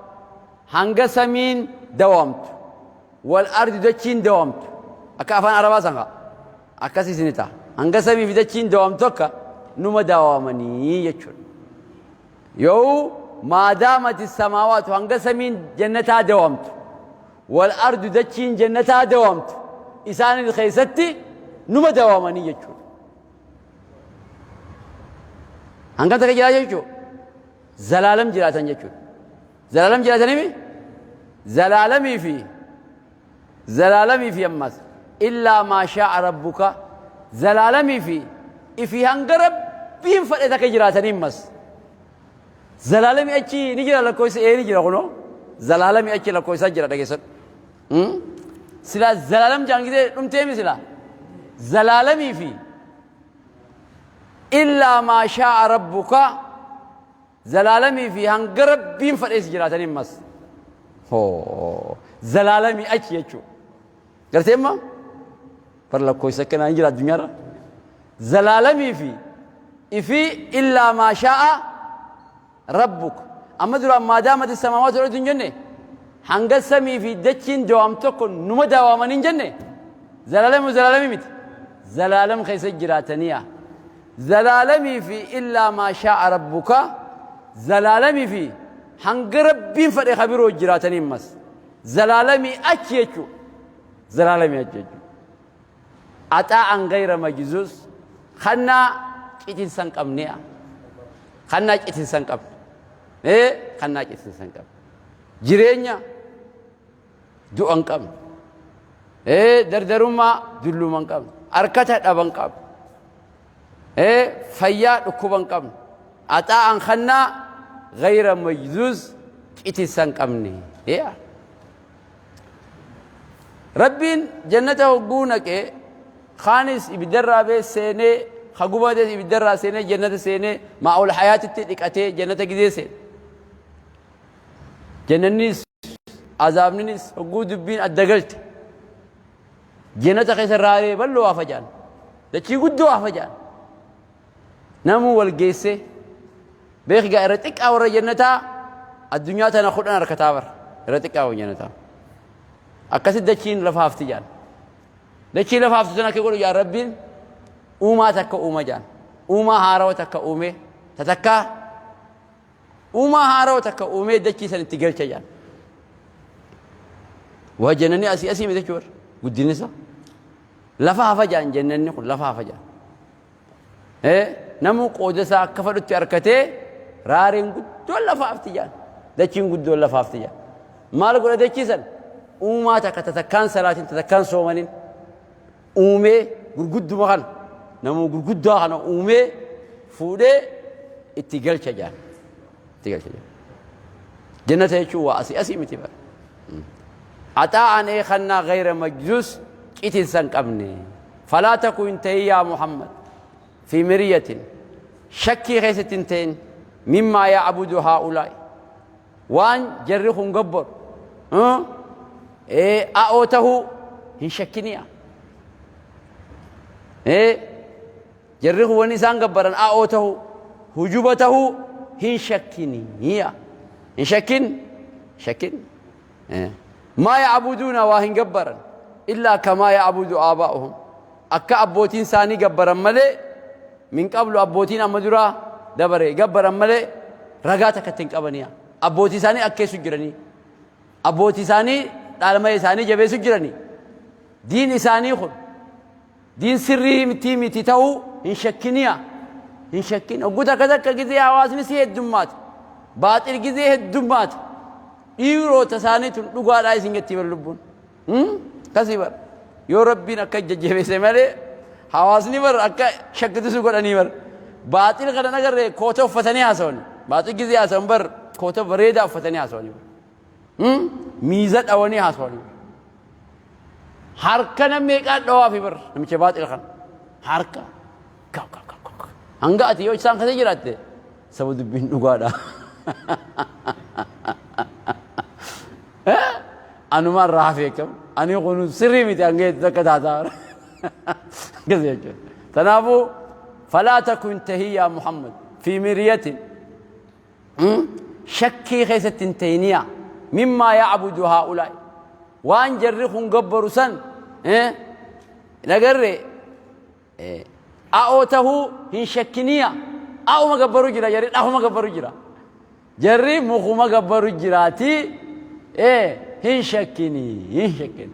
hanga samiin dawaamtu wal ardi dachiin dawaamtu akka afaan arabaa san kaa akkasis ni ta'a. Hanga samii fi dachiin dawaamtu akka numa dawaamanii jechuudha. Yoo maadaamati samaawaatu hanga samiin jannataa dawaamtu wal ardu dachiin jannataa dawaamtu isaan keessatti numa dawaamanii jechuudha. Hangam takka jiraatan jechuudha. Zalaalam jiraatan jechuudha. Zalaalam jiraatanii zalaalamii fi zalaalamii fi ammas illaa maa shaa'a rabbuka zalaalamii fi ifii hanga rabbiin fedhe takka jiraatanii ammas. Zalaalamii achi ni jira lakkoofsa ee ni jira kunoo zalaalamii achi lakkoofsa jira dhageessadhu. Silaa zalaalam jaan gisee dhumteemi silaa zalaalamii fi illaa maa shaa'a rabbuka zalaalamii fi hanga rabbiin fedhees jiraatanii ammas. Hoo zalaalamii achi jechuudha. Gartee amma bar lakkoofsa akkanaa hin jira addunyaarra. Zalaalamii fi ifii illaa maa shaa'a rabbuka. Amma duraan maadaamati samaawaatu irratti hin jenne hanga samii fi dachiin dawaam tokko numa dawaaman hin jenne zalaalamii zalaalamii miti. Zalaalam keessa jiraataniya. Zalaalamii fi illaa maa shaa'a rabbuka zalaalamii fi hanga rabbiin fedhe kabiroo jiraatanii ammas. Zalaalamii achi jechuudha. Zalaalamii achi jechuudha. Axaa'an gayra majzuuz kannaa citinsa hin qabne'a. Kannaa citinsa hin qabne. Ee kannaa citinsa hin qabne. Jireenya du'a hin qabne. Ee dardarummaa dulluma hin qabne. Arkata dhaba hin qabne. Ee fayyaa dhukkuba hin qabne. Axaa'an kannaa gayra majzuuz citinsa hin qabne. Yaa. Rabbiin jannata hogguu naqe kaanis ibiddarraa bee seenee ka gubates ibiddarraa seenee jannata seenee maa'ul hayaatitti dhiqatee jannata gizee seene. Jannannis azaabninis hogguu dubbiin adda galte jannata keessa raaree bal'oo hafa jaan dachii guddoo hafa jaan namuu wal geessee beeki gaa irra xiqqaa warra jannataa addunyaa tana kudhan harkataa bara irra xiqqaa warra jannataa akkasi dachiin lafa hafti jaan dachii lafa haftu tana akka godhu jaan rabbiin uumaa takka uuma jaan uumaa haarawa takka uumee ta takkaa uumaa haarawa takka uumee dachii san itti galcha jaan waa jannanni asii asii miti jechuudha guddinni isaa lafa hafa jaan jannanni kun lafa hafa jaan Namuu qooda isaa akka fedhutti harkatee raareen guddoon lafa hafti jaan. Dachiin guddoon lafa hafti jaan. Maal godha dachii san? Uumaa takka tatakkaan salaatiin tatakkaan soomanin uumee gurgudduma kana. Nama gurguddaa kana uumee fuudhee itti galcha jaan. Itti galcha jaan. Jannata jechuun waa asii asii miti bara. Axaa'an ee kannaa gayra majzuus citinsa hin qabne. Falaa taku hin ta'in yaa Muhammad fi miryatin shakkii keessatti hin ta'in mimmaa ya'budu haa'ulaa'i. Waan jarri kun gabbaru a'oo tahuu hin shakkiniya. Jarri kun wanni isaan gabbaran a'oo tahuu hujuba tahuu hin shakkiniya. Hin shakkin shakkin. Maa ya'buduuna waa hin gabbaran illaa kamaa ya'budu aabaa'uhum akka abbootiin isaanii gabbaran malee min qablu abbootiin amma duraa dabare gabbaran malee ragaa takka ittiin qabaniya. Abbootii isaanii akkeessu jiranii. Abbootii isaanii dhaalmaya isaanii jabeessu jiranii. Diin isaanii kun diin sirrii miti miti ta'uu hin shakkiniya. Hin shakkin. Hogguu takka takka gizee hawaasni si heddummaata. Baaxil gizee heddummaata. Dhiiroota isaanii tun dhugaadhaa isin jettii bar lubbuun. Kasii bar. Yoo rabbiin akka jajjabeesse malee hawaasni bar akka shakkitisu godhanii bar. Baaxil kana nagarree koota uffatanii haasawani. Baaxil gizee haasawan bar koota bareedaa uffatanii haasawanii bar. Miiza dhawanii haasawanii bar. Harka nam meeqaa dhawaa fi bar namicha baaxil kana. Harka. Kaw kaw kaw kaw. Hanga ati yoo isaan keessa jiraatte saba dubbiin dhugaadha. Anuma irraa hafee akkam ani kun sirrii miti hanga itti takka taataa. Akkas jechuudha. Kanaafuu falaa takun tahii yaa Muhammad fi miryatin shakkii keessatti hin ta'iniya mimmaa ya'budu haa'ulaa'i waan jarri kun gabbaru san nagarre a'oo tahuu hin shakkiniya a'uma gabbaru jira jarri dhahuma gabbaru jira jarri mukuma gabbaru jiraati hin shakkinii hin shakkin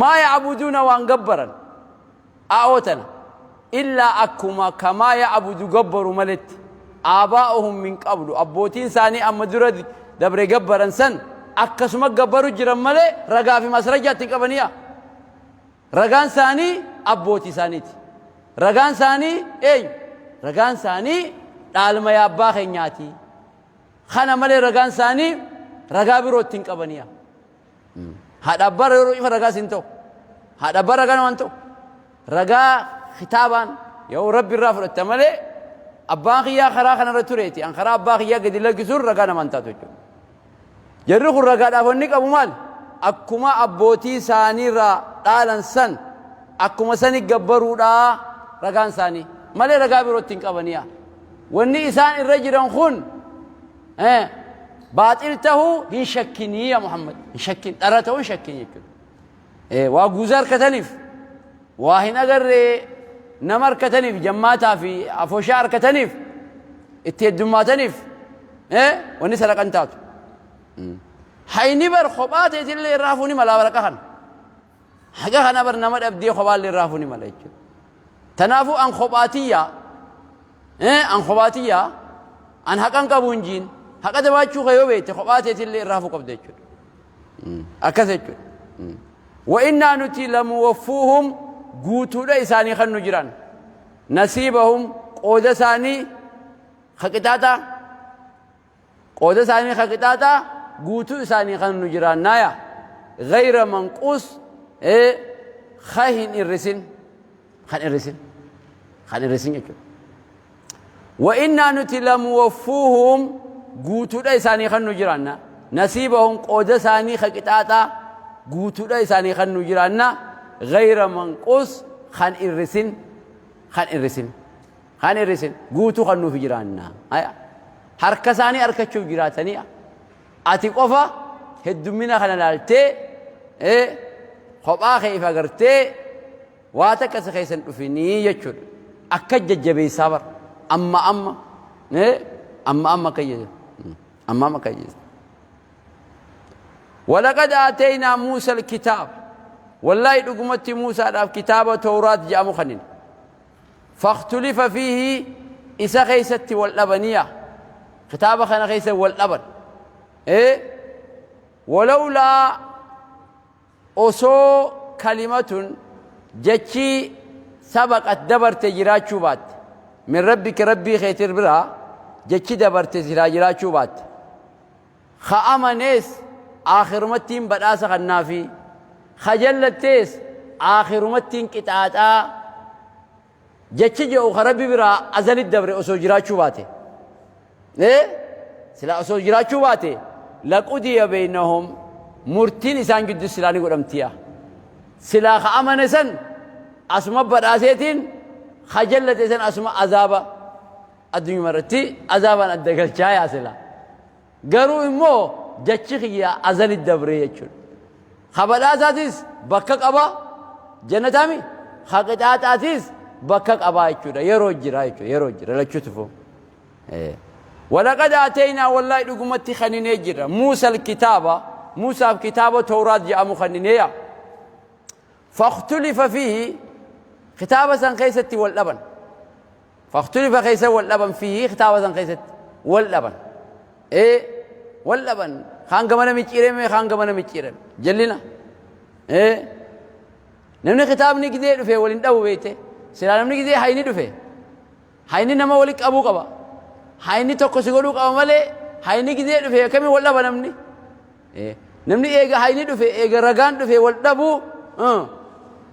maa ya'buduuna waan gabbaran a'oo tana illaa akkuma kamaa ya'budu gabbaru maletti aabaa'uhum min qablu abbootiin isaanii amma dura dabre gabbaran san akkasuma gabbaru jiran malee ragaa fi masrajaa ittiin qabaniya. Ragaan isaanii abbootii isaaniiti. Ragaan isaanii eenyu? Ragaan isaanii dhaalmaya abbaa keenyaati. Kana malee ragaan isaanii ragaa biroo ittiin qabaniya. Haadha abbaa yeroo ifa ragaa siin ta'u. Haadha abbaa ragaa namaan ta'u. Ragaa kitaabaan yoo rabbi irraa fudhatta malee abbaan kiyyaa karaa kanarra tureeti. An karaa abbaa kiyyaa gadi lakkisuun ragaa namaan taatu jechuudha. Jarri kun ragaadhaaf wanni qabu maal? Akkuma abbootii isaaniirraa dhaalan san akkuma sani gabbaruudhaa ragaan isaanii malee ragaa birootti hin qabaniya. Wanni isaan irra jiran kun baaxil tahuu hin shakkinii ya Muhammad hin shakkin dhara ta'uu hin shakkin jechuudha. Waa guuza harkataniif waa hin agarree nama harkataniif jammaataa fi afooshaa harkataniif itti heddummaataniif wanni sadaqan taatu. Hayni bar kophaa teetillee irraa hafuu ni mala waraqa kana. Haqa kana bar nama dhabdee kophaallee irraa hafuu ni mala jechuudha. Tanaafuu an kophaatiyyaa an kophaatiyyaa an haqan qabu hin jiin haqa dabaachuu kee yoo beekte kophaa teetillee irraa hafuu qabda jechuudha. Akkas jechuudha. Wa'innaa nuti lamuwaffuuhum guutuudha isaanii kan nu jiran. Nasiibahum qooda isaanii ka qixaaxaa qooda isaanii ka qixaaxaa guutuu isaanii kan nu jiraannaaya. Gayra manquus ka hin irrisin kan irrisin kan irrisin jechuudha. Wa'innaa nuti lamuwaffuuhum guutuudha isaanii kan nu jiraanna. Nasiibahum qooda isaanii ka qixaaxaa guutuudha isaanii kan nu jiraanna. Gayra manquus kan irrisin kan irrisin kan irrisin guutuu kan nuuf jiraanna. Harka isaanii harkachuuf jiraatanii ati qofa heddummina kana laaltee kophaa kee if agartee waa takka si keessa hin dhufinii jechuudha. Akka jajjabeessaa bara. Amma amma amma amma akka jedhu. Amma amma akka jedhu. Walaqad aataynaa Muusa alkitaaba. Wallaahi dhugumatti Muusaadhaaf kitaaba Tooraat jedhamu kanin. Fakhtulifa fiihi isa keessatti wal dhabaniya. Kitaaba kana keessa wal dhaban. Walawlaa osoo kalimatun jechi Sabaqat dabarte jiraachuu baatte. Min rabbika rabbii keetir biraa jechi dabarte silaa jiraachuu baatte. Ka amanees aakhirumattiin badhaasa kannaafi. Ka jallattees aakhirumattiin qixaaxaa jechi jedhu ka rabbi biraa azalit dabre osoo jiraachuu baate. Ee silaa osoo jiraachuu baate laqudiya beeynahum murtiin isaan gidduu silaa ni godhamtiya. Silaa ka amane san asuma badhaaseetiin ka jallate san asuma azaaba addunyuma irratti azaabaan adda galchaa yaa silaa. Garuu immoo jechi kiyya azalit dabree jechuudha. Ka badhaasaatis bakka qaba jannataami ka qixaaxaatis bakka qabaa jechuudha. Yeroo jira jechuudha. Yeroo jira lachuutu. Walaqad ateynaa wallaahi dhugumatti kaninee jira. Muusa kitaaba Muusaaf kitaaba Tawraat jedhamu kanineeya. Fakhtulifa fiihi kitaaba san keessatti wal dhaban. Fakhtulifa keessa wal dhaban fiihi kitaaba san keessatti wal dhaban. Wal dhaban. Kaan gamana micciirame kaan gamana micciirame. Jallina. Namni kitaabni gizee dhufe waliin dhabu beekte. Silaa namni gizee hayni dhufe. Hayni nama wali qabuu qaba. Hayni tokko si godhuu qaba malee hayni gizee dhufe akkamiin wal dhaba namni? Namni eega hayni dhufe eega ragaan dhufe wal dhabuu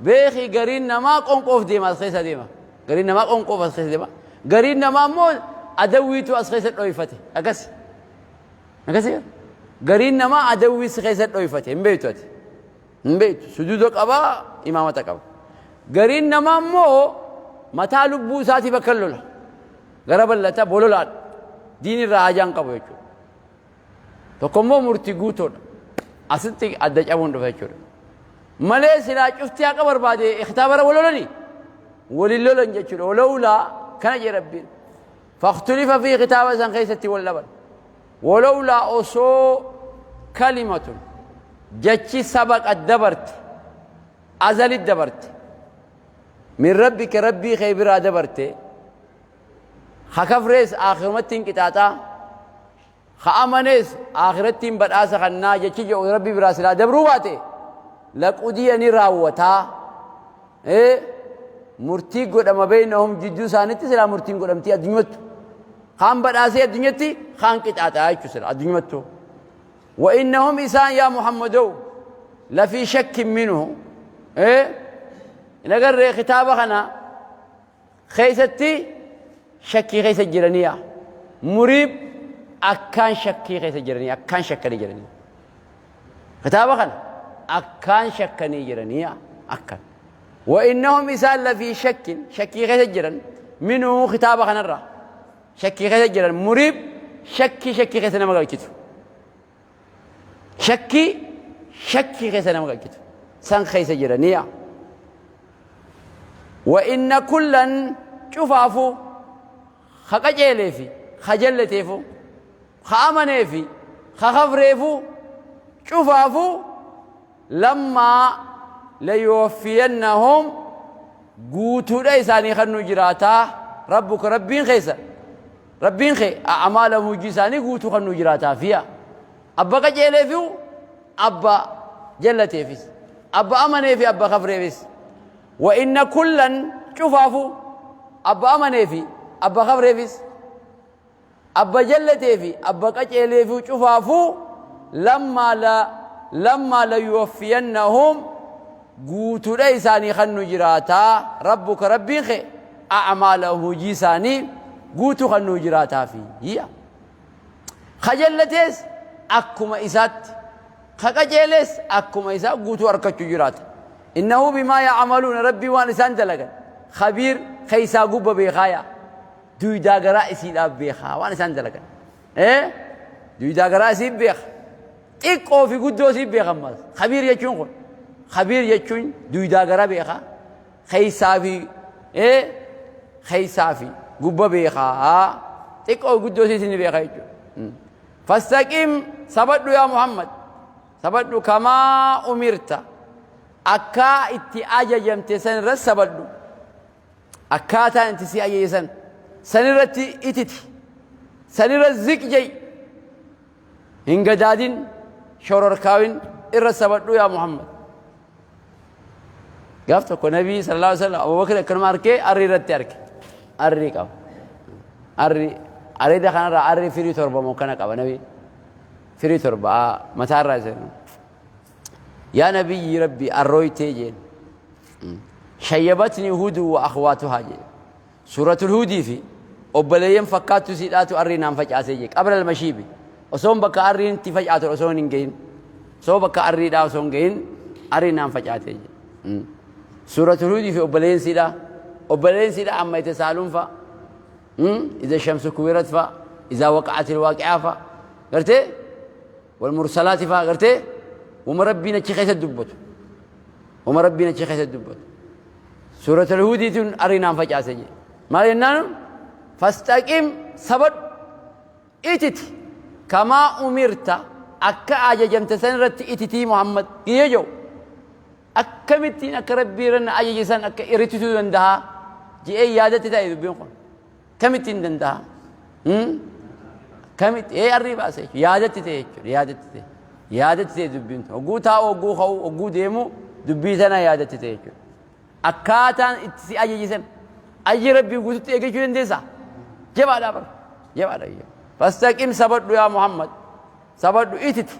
beeki gariin namaa qonqoof deema as keessa deema. Gariin namaa qonqoof as keessa deema. Gariin namaa immoo adawwiitu as keessa dhoyfate. Akkasi. Akkasi. Gariin namaa adawwii si keessa dhoyfate hin beektu ati. Hin beektu. Sujuuda qabaa imaamata qaba. Gariin namaa immoo mataa lubbuu isaatiif akka lola. Gara bal'ata bololaadha. Diin irraa hajaan qabu jechuudha. Tokko immoo murtii guutuudha. Asitti adda cabuun dhufa jechuudha. Malee silaa cufti haqa barbaade kitaaba wal lolanii waliin lolan jechuudha. Walowlaa kana jee Rabbiin. Fakhtulifa fi kitaaba san keessatti wal dhaban. Walowlaa osoo kalimatun jechi sabaqat dabarte azalit dabarte min rabbika rabbii kee biraa dabarte ka kafrees aakhirumatti hin qixaaxaa ka amanees aakhiratti hin badhaasa kannaa jechi jedhu rabbii biraa silaa dabruu baate laqudiya ni raawwataa murtii godhama beeynahum jidduu isaanitti silaa murtiin godhamtii addunyumattu kaan badhaasee addunyatti kaan qixaaxaa jechuu sila addunyumattu. وإنهم إسان يا محمدو لفي شك منه. إيه نقر كتابة خنا خيستي شكي خيس الجرانية مريب أكان شكي خيس الجرانية أكان شكني جرانية كتابة خنا أكان شكني جرانية أكان. وإنهم إسان لفي شك شكي خيس الجران منه خطابة خنا الرا شكي خيس الجران مريب شكي شكي خيس نما قلت شكي شكي خيس نما قلت سان خيس الجرانية. وإن كلا شفافو خقجيلي في خجلتيفو خامنيفي خخفريفو شفافو لما ليوفينهم قوتو ليساني خنو جراتا ربك ربين خيسا ربين خي أعمالهم جيساني قوتو خنو جراتا فيها أبا قجيليفو أبا جلتيفيس أبا أمنيفي أبا خفريفيس. وإن كلا شفافو أبا أمنيفي أبا خفريفيس أبا جلتيفي أبا قجيليفو شفافو لما لا يوفينهم قوتو ليساني خنو جراتا ربك ربي خي أعماله جيساني قوتو خنو جراتا في هي خجلتيس أكما إسات خجلس أكما إسات قوتو أركتو جراتا إنه بما يعملون ربي وان إسان دلقا خبير خيسا قب بيخايا دوي داغرا إسي لاب بيخا وان إسان دلقا إيه دوي داغرا إسي بيخ إيقو في قدو إسي بيخا ماز خبير يجون قل خبير يجون دوي داغرا بيخا خيسا في إيه خيسا في قب بيخا إيقو قدو إسي بيخا يجون. فاستقيم سبدو يا محمد سبدو كما أمرت أكا إتي أججمت سن رس سبدو أكا تا أنت سي أججسن سن رتي إتتي سن رزق جي هنجدادين شرور كاوين إر سبدو يا محمد. Gaaf tokko Nabii sallallahu alaihi wasallam Abubakar akkanuma arkee arrii irratti arke. Arrii qaba. Arrii areeda kanarraa arrii firii torba moo kana qaba Nabii. Firii torba mataarraa isa. Yaa Nabiyyi Rabbi arrooytee jeen. Shayyabatni hudu wa akhwaatuhaa jeen. Suuratul Huudii fi obboleeyyan fakkaattuu siidhaatu arrii naan facaasee jee. Qabla almashiibi. Osoon bakka arriin itti facaatu osoo hin gahin. Osoo bakka arriidhaa osoo hin gahin arrii naan facaatee jee. Suuratul Huudii fi obboleeyyan siidhaa. Obboleeyyan siidhaa amma itti saaluun fa'a. Iza shamsu kuwirat fa'a. Iza waqa'atil waaqi'aa fa'a. Gartee? Wal mursalaati fa'a gartee? Wama rabbiin achi keessa dubbatu. Wama rabbiin achi keessa dubbatu. Suuratul Huudii tun arrii naan facaase jedhe. Maal jennaan fastaqim sabadhu ititi kamaa umirta akka ajajamte san irratti ititii Muhammad giyee jedhu. Akkamittiin akka rabbii irra na ajaje san akka irritituu danda'a je'ee yaadatti ta'e dubbiin kun. Akkamittiin danda'a? Akkamitti ee arrii baase jechuudha. Yaadatti ta'e jechuudha. Yaadatti ta'e. Yaadatti ta'e dubbiin tun. Hogguu taa'u, hogguu ka'u, hogguu deemu dubbii tana yaadatti ta'e jechuudha. Akkaataan itti si ajajisan ajaja rabbii guututti eeggachuu dandeessaa? Jabaadhaa bara. Jabaadha. Fastaqim sabadhu yaa Muhammad. Sabadhu ititi.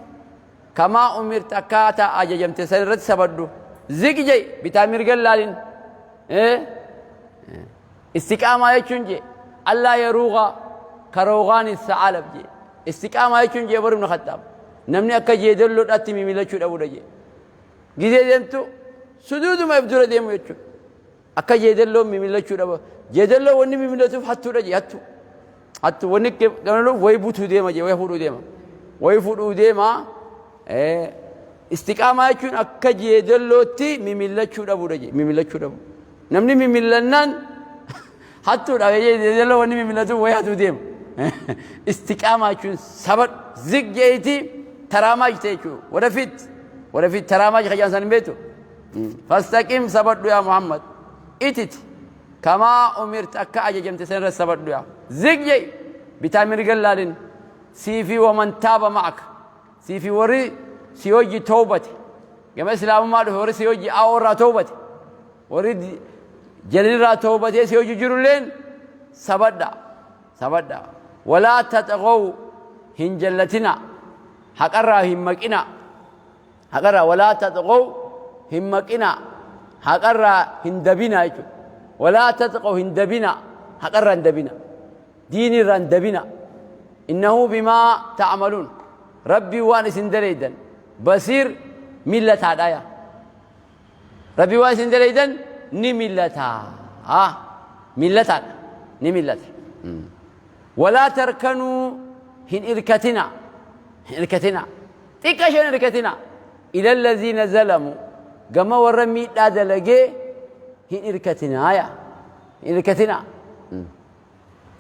Kamaa umirta akkaataa ajajamte san irratti sabadhu. Ziq jedhi bitaa mirga hin laalin. Istiqaamaa jechuun jee allaa yaruuqa karoogaani sa'alab jee. Istiqaamaa jechuun jee Umar ibn Khattaab. Namni akka jeedalloodhaatti mimilachuu dhabuudha jee. Gizee deemtu suduuduma if dura deemu jechuudha. Akka jeedalloo mimilachuu dhaba. Jeedalloo wanni mimilatuuf hattuudha jee hattuu. Hattuu wanni gamaluuf wayi butuu deema jee wayi fuudhuu deema. Wayi fuudhuu deema. Istiqaamaa jechuun akka jeedallootti mimillachuu dhabuudha jee mimillachuu dhabu. Namni mimillannaan hattuudha jeedalloo wanni mimillatuuf wayi hatuu deema. Istiqaamaa jechuun saba zig jeetii taraamaa jette jechuudha. Wadafiit wadafiit taraamaa jechaan san hin beektu. Fastaqim sabadhu yaa Muhammad. Ititi kamaa umirta akka ajajamte san irra sabadhu yaa. Zig jei bitaa mirga hin laalin. Sii fi waman taaba ma'aka. Sii fi warri si hojii toobate. Gama islaamummaa dhufe warri si hojii aawoo irraa toobate. Warri jalirraa toobatee si hojii jirulleen sabadha. Sabadha. Walaa taxaqow hin jallatina. Haqarraa hin maqina. Haqarraa walaa taxqow hin maqinaa haqarraa hin dabinaa jechuudha. Walaa taxqow hin dabinaa haqarraa hin dabinaa. Diinirraa hin dabinaa. Innahu bimaa ta'amaluun rabbii waan isin daleeydan basiir millataadha yaa. Rabbii waan isin daleeydan ni millataa. Millataadha ni millata. Walaa tarkanuu hin irkatinaa hin irkatinaa. Xiqqa isheen hirkatina. Ila allaziina zalamu gama warra miidhaa dalagee hin hirkatinaa yaa hin hirkatinaa.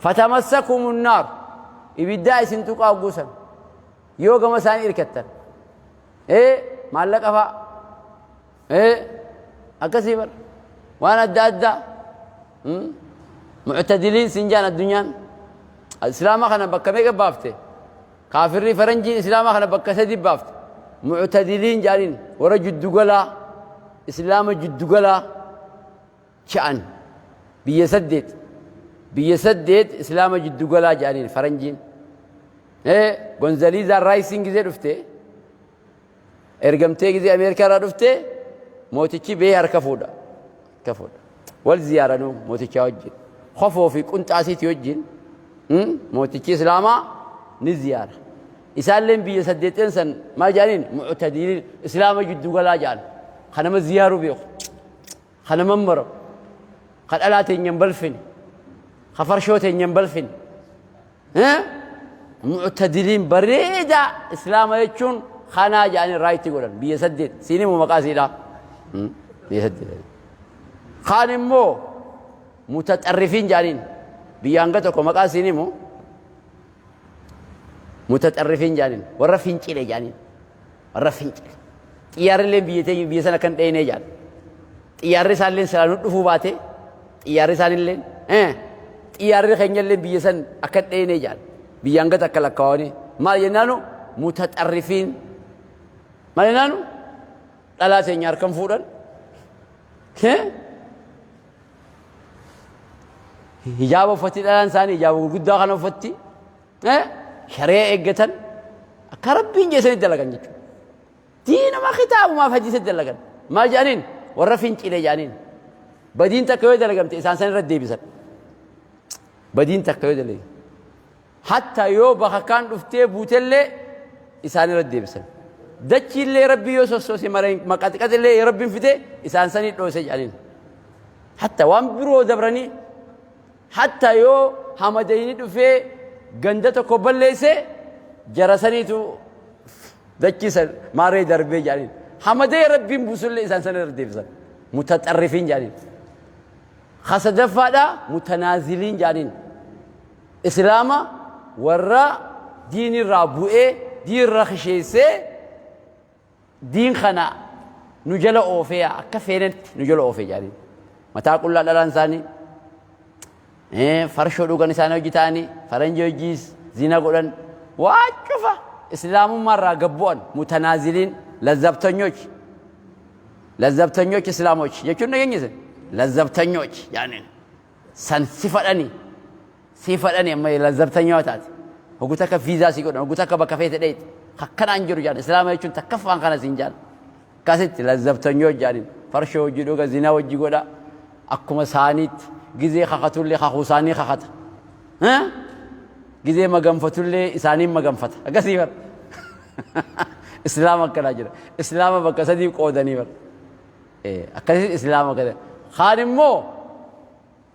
Fatamassakumun naar ibiddaa isin tuqaa guusan yoo gama isaanii hirkattan. Ee maallaqa fa'a. Ee akkasii bar waan adda addaa. Muctadiliin siin jaan addunyaan. Islaama kana bakka meeqa baafte? Kaafirri faranjiin islaamaa kana bakka sadi baafte. Mu'tadiliin jedhaniin warra jiddugalaa islaama jiddugalaa cha'an biyya saddeet biyya saddeet islaama jiddugalaa jedhaniin faranjiin. Gonzaliizaa Raayisiin gizee dhufte ergamtee gizee Ameerikaa irraa dhufte mootichi bee harka fuudha. Harka fuudha. Wal ziyaaranuu mootichaa wajjin. Kofoo fi qunxaasiitii wajjin mootichi islaamaa ni ziyaara. Isaalleen biyya saddeetten san maal jedhaniin mu'tadiiliin islaama jiddu galaa jedhan. Kan nama ziyaaruu beeku. Kan nama maramu. Kan dhalaa teenya hin balfine. Kan farshoo teenya hin balfine. Mu'tadiliin bareedaa islaama jechuun kanaa jedhanii raayitti godhan biyya saddeet siin himu maqaa isiidha. Biyya saddeet. Kaan immoo mutaxarrifiin jedhaniin biyya hanga tokko maqaa siin himu mutaxarrifiin jedhaniin warra fincile jedhaniin warra fincile. Xiyyaarrilleen biyya teenya biyya sana kan dheenee jedhan. Xiyyaarri isaalleen silaa nu dhufuu baate xiyyaarri isaanilleen xiyyaarri keenyallee biyya san akka dheenee jedhan. Biyya hanga takka lakkaawanii maal jennaanu mutaxarrifiin maal jennaanu dhalaa teenya harkan fuudhan. Hijaaba uffatti dhalaan isaanii hijaaba gurguddaa kana uffatti. Shari'a eeggatan akka Rabbiin jeesanitti dalagan jechuudha. Diinuma kitaabumaaf hadiisatti dalagan. Maal jedhaniin? Warra fincilee jedhaniin. Badiin takka yoo dalagamte isaan san irra deebisan. Badiin takka yoo dalagamte. Hatta yoo bakakaan dhuftee buutellee isaan irra deebisan. Dachiillee Rabbii yoo sossoose mareen maqaxiqaxillee yoo Rabbiin fite isaan sanii dhoose jedhaniin. Hatta waan biroo dabranii hatta yoo hamadayni dhufee ganda tokko balleesse jara saniitu dachii san maaree darbee jedhaniin. Hamadee Rabbiin buusullee isaan sana irra deebisan. Mutaxarrifiin jedhaniin. Ka sadaffaadha mutanaaziliin jedhaniin. Islaama warra diinirraa bu'ee diinirra kisheessee diin kana nu jala oofee akka feenetti nu jala oofee jedhaniin. Mataa qullaa dhalaan isaanii farshoo dhugan isaanii hojii ta'anii faranjii hojiis zina godhan waa cufa islaamummaa irraa gad bu'an mutanaaziliin lazzabtanyoch lazzabtanyoch islaamoch jechuun dhageenyise lazzabtanyoch jedhaniin. San si fadhani si fadhani amma lazzabtanyoo taate hogu takka viizaa si godhan hogu takka bakka feete dheeyte akkanaan jiru jaan islaama jechuun takkaffaan kana siin jaan akkasitti lazzabtanyoo jaaniin farshoo hojii dhuga zinaa hojii godha akkuma isaaniitti gizee kakatullee kakuu isaanii kakata gizee maganfatullee isaaniin maganfata akkasii bar islaama akkanaa jira islaama bakka sadii qoodanii bar Akkasitti islaama kana. Kaan immoo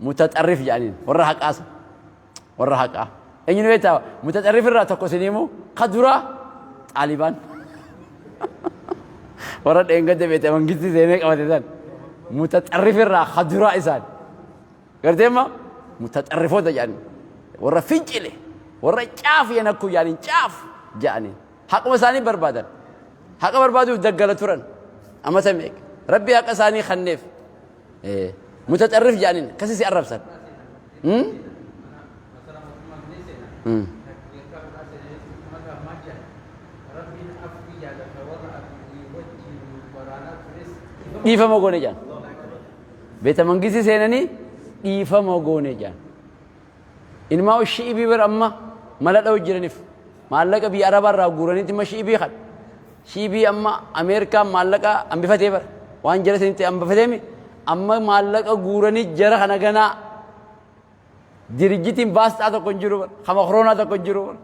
mutaxarrif jedhaniin warra haqaa san. Warra haqaa. Eenyu beektaa mutaxarrif irraa tokko isin himu ka duraa Xaalibaan. Warra dheengadda beekte mangistii seenee qabate san. Mutaxarrif irraa ka duraa isaan. Gartee amma mutaxarrifoota jedhaniin. Warra fincile. Warra caaf yanakkuu jedhaniin caaf jedhaniin. Haquma isaanii barbaadan. Haqa barbaaduuf daggala turan. Amata meeqa. Rabbi haqa isaanii kanneef. Mutaxarrif jedhaniin akkasii si arrabsan. Dhiifama goone jedhan. Beeta mangistii seenanii dhiifama goone jedhan. Ilmaa shi'ibii bira amma mala dha'u jiraniif maallaqa biyya arabaa irraa guuraniiti amma shi'ibii kan shi'ibii amma Ameerikaan maallaqa hambifatee bara waan jara sanitti hambifateemi amma maallaqa guuranii jara kana ganaa dirjitiin baasxaa tokko hin jiru bara kama koronaa tokko hin jiru bara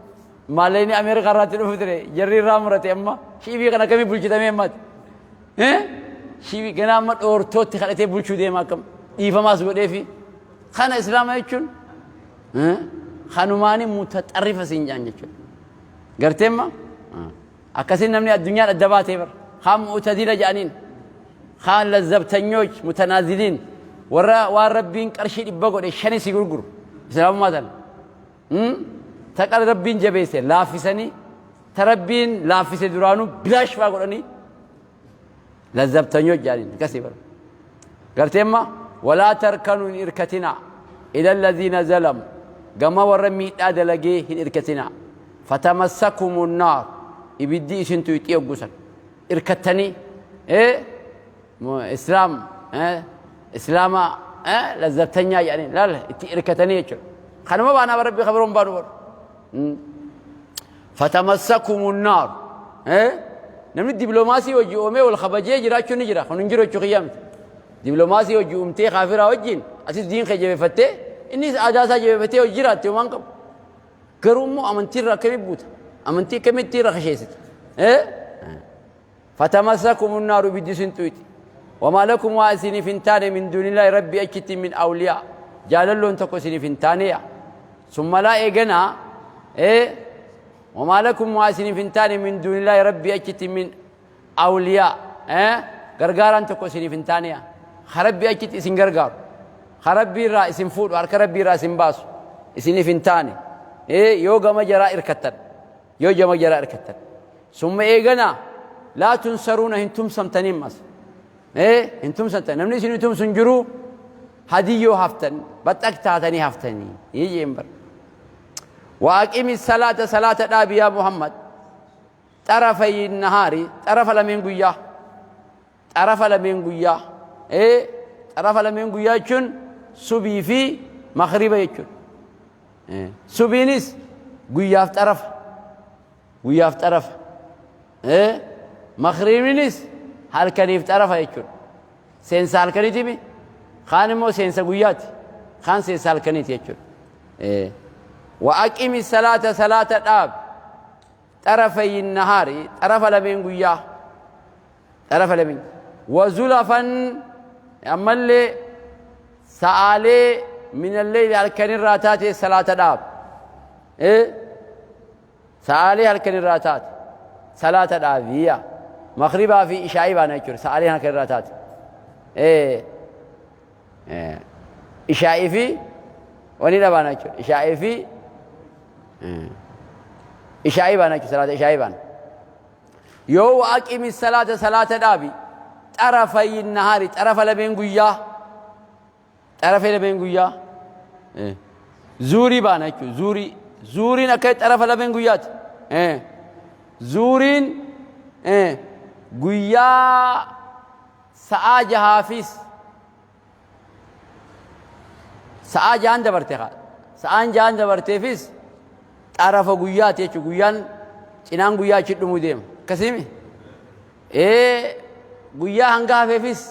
maallaqni Ameerikaa irraatti dhufu ture jarri irraa murate amma shi'ibii kana akkamii bulchitamee ammaati. Shi'ibii ganaa amma dhoortootti kadhatee bulchuu deema akkam dhiifamaas godheefi. Kana islaama jechuun kanumaani mutaxarrifa siin jaan jechuudha. Garteemma akkasiin namni addunyaan adda baatee bara. Kaan mu'tadila jedhaniin kaan lazzabtanyooj mutanaaziliin warra waan rabbiin qarshii dhibba godhe shani si gurguru islaamummaa tana. Taqa rabbiin jabeesse laaffisanii ta rabbiin laaffise duraanuu bilaash faa godhanii lazzabtanyooj jedhaniin akkasii bara. Gartee amma walaa tarkanuu hin irkatinaa ila alladhiina zalamu gama warra miidhaa dalagee hin irkatinaa fatamassakumu naar ibiddi isin tuyxii hoggusan irkattanii islaam islaama lazzabtanyaa jedhanii laal itti irkatanii jechuudha. Kanuma baanaa rabbi kabiroon baanu bara. Fatamassakumu naar. Namni dibiloomaasii hojii uumee wal kabajee jiraachuun ni jira. Kun hin jiru jechuu kiyyaa miti. Dibiloomaasii hojii uumtee kaafiraa wajjin asis diin kee jabeeffattee innis aadaa isaa jabeeffatee hojii jiraatte homaan qabu. Garuu immoo amantii irraa akkamii buuta? Amantii akkamitti irra kasheessita? Fatamassakumu naaru ibiddi isin tuyxi. Wamaa lakum waa isiniif hin taane min duunillaahi rabbii achitti min awliyaa. Jaalalloon tokko isiniif hin taaneya. Summa laa eeganaa wamaa lakum waa isiniif hin taane min duunillaahi rabbii achitti min awliyaa. Gargaaraan tokko isiniif hin taaneya. Ka rabbii achitti isin gargaaru. Ka rabbii irraa isin fuudhu harka rabbii irraa isin baasu isiniif hin taane. Yoo gama jaraa irkattan. Yoo gama jaraa irkattan. Summa eeganaa laa tunsaruuna hin tumsamtanii ammas. Hin tumsamtan namni isin tumsu hin jiru hadiyyoo haftan baxaq taatanii haftanii jeen bar. Waaqimi salaata salaata dhaabi yaa Muhammad xarafayi nahaari xarafa lameen guyyaa xarafa lameen guyyaa Xarafa lameen guyyaa jechuun subii fi maghriba jechuudha. Subiinis guyyaaf xarafa. Guyyaaf xarafa. Maghribinis halkaniif xarafa jechuudha. Seensa halkaniiti mi? Kaan immoo seensa guyyaati. Kaan seensa halkaniiti jechuudha. Wa aqimi salaata, salaata dhaab. Xarafayyi nahaari, xarafa lameen guyyaa. Xarafa lameen. Wa zulafan, ammallee sa'aalee minalleeyli halkanirraa taate salaata dhaab. Sa'aalee halkanirraa taate salaata dhaabiya. Maghribaa fi ishaa'ii baana jechuudha. Sa'aalee halkanirraa taate. Ishaa'ii fi wani dhabaana jechuudha. Ishaa'ii fi ishaa'ii baana jechuudha. Salaata ishaa'ii baana. Yoo wa aqimi salaata, salaata dhaabi. Xarafayi nahaari, xarafa lameen guyyaa. Xarafee lameen guyyaa. Zuurii baana jechuudha. Zuurii. Zuuriin akka xarafa lameen guyyaati. Zuuriin guyyaa sa'aa jahaafis sa'aa jahan dabarte kaa. Sa'aan jahan dabarteefis xarafa guyyaati jechuudha. Guyyaan cinaan guyyaa achi dhumuu deema. Akkasiimi? Guyyaa hanga hafeefis,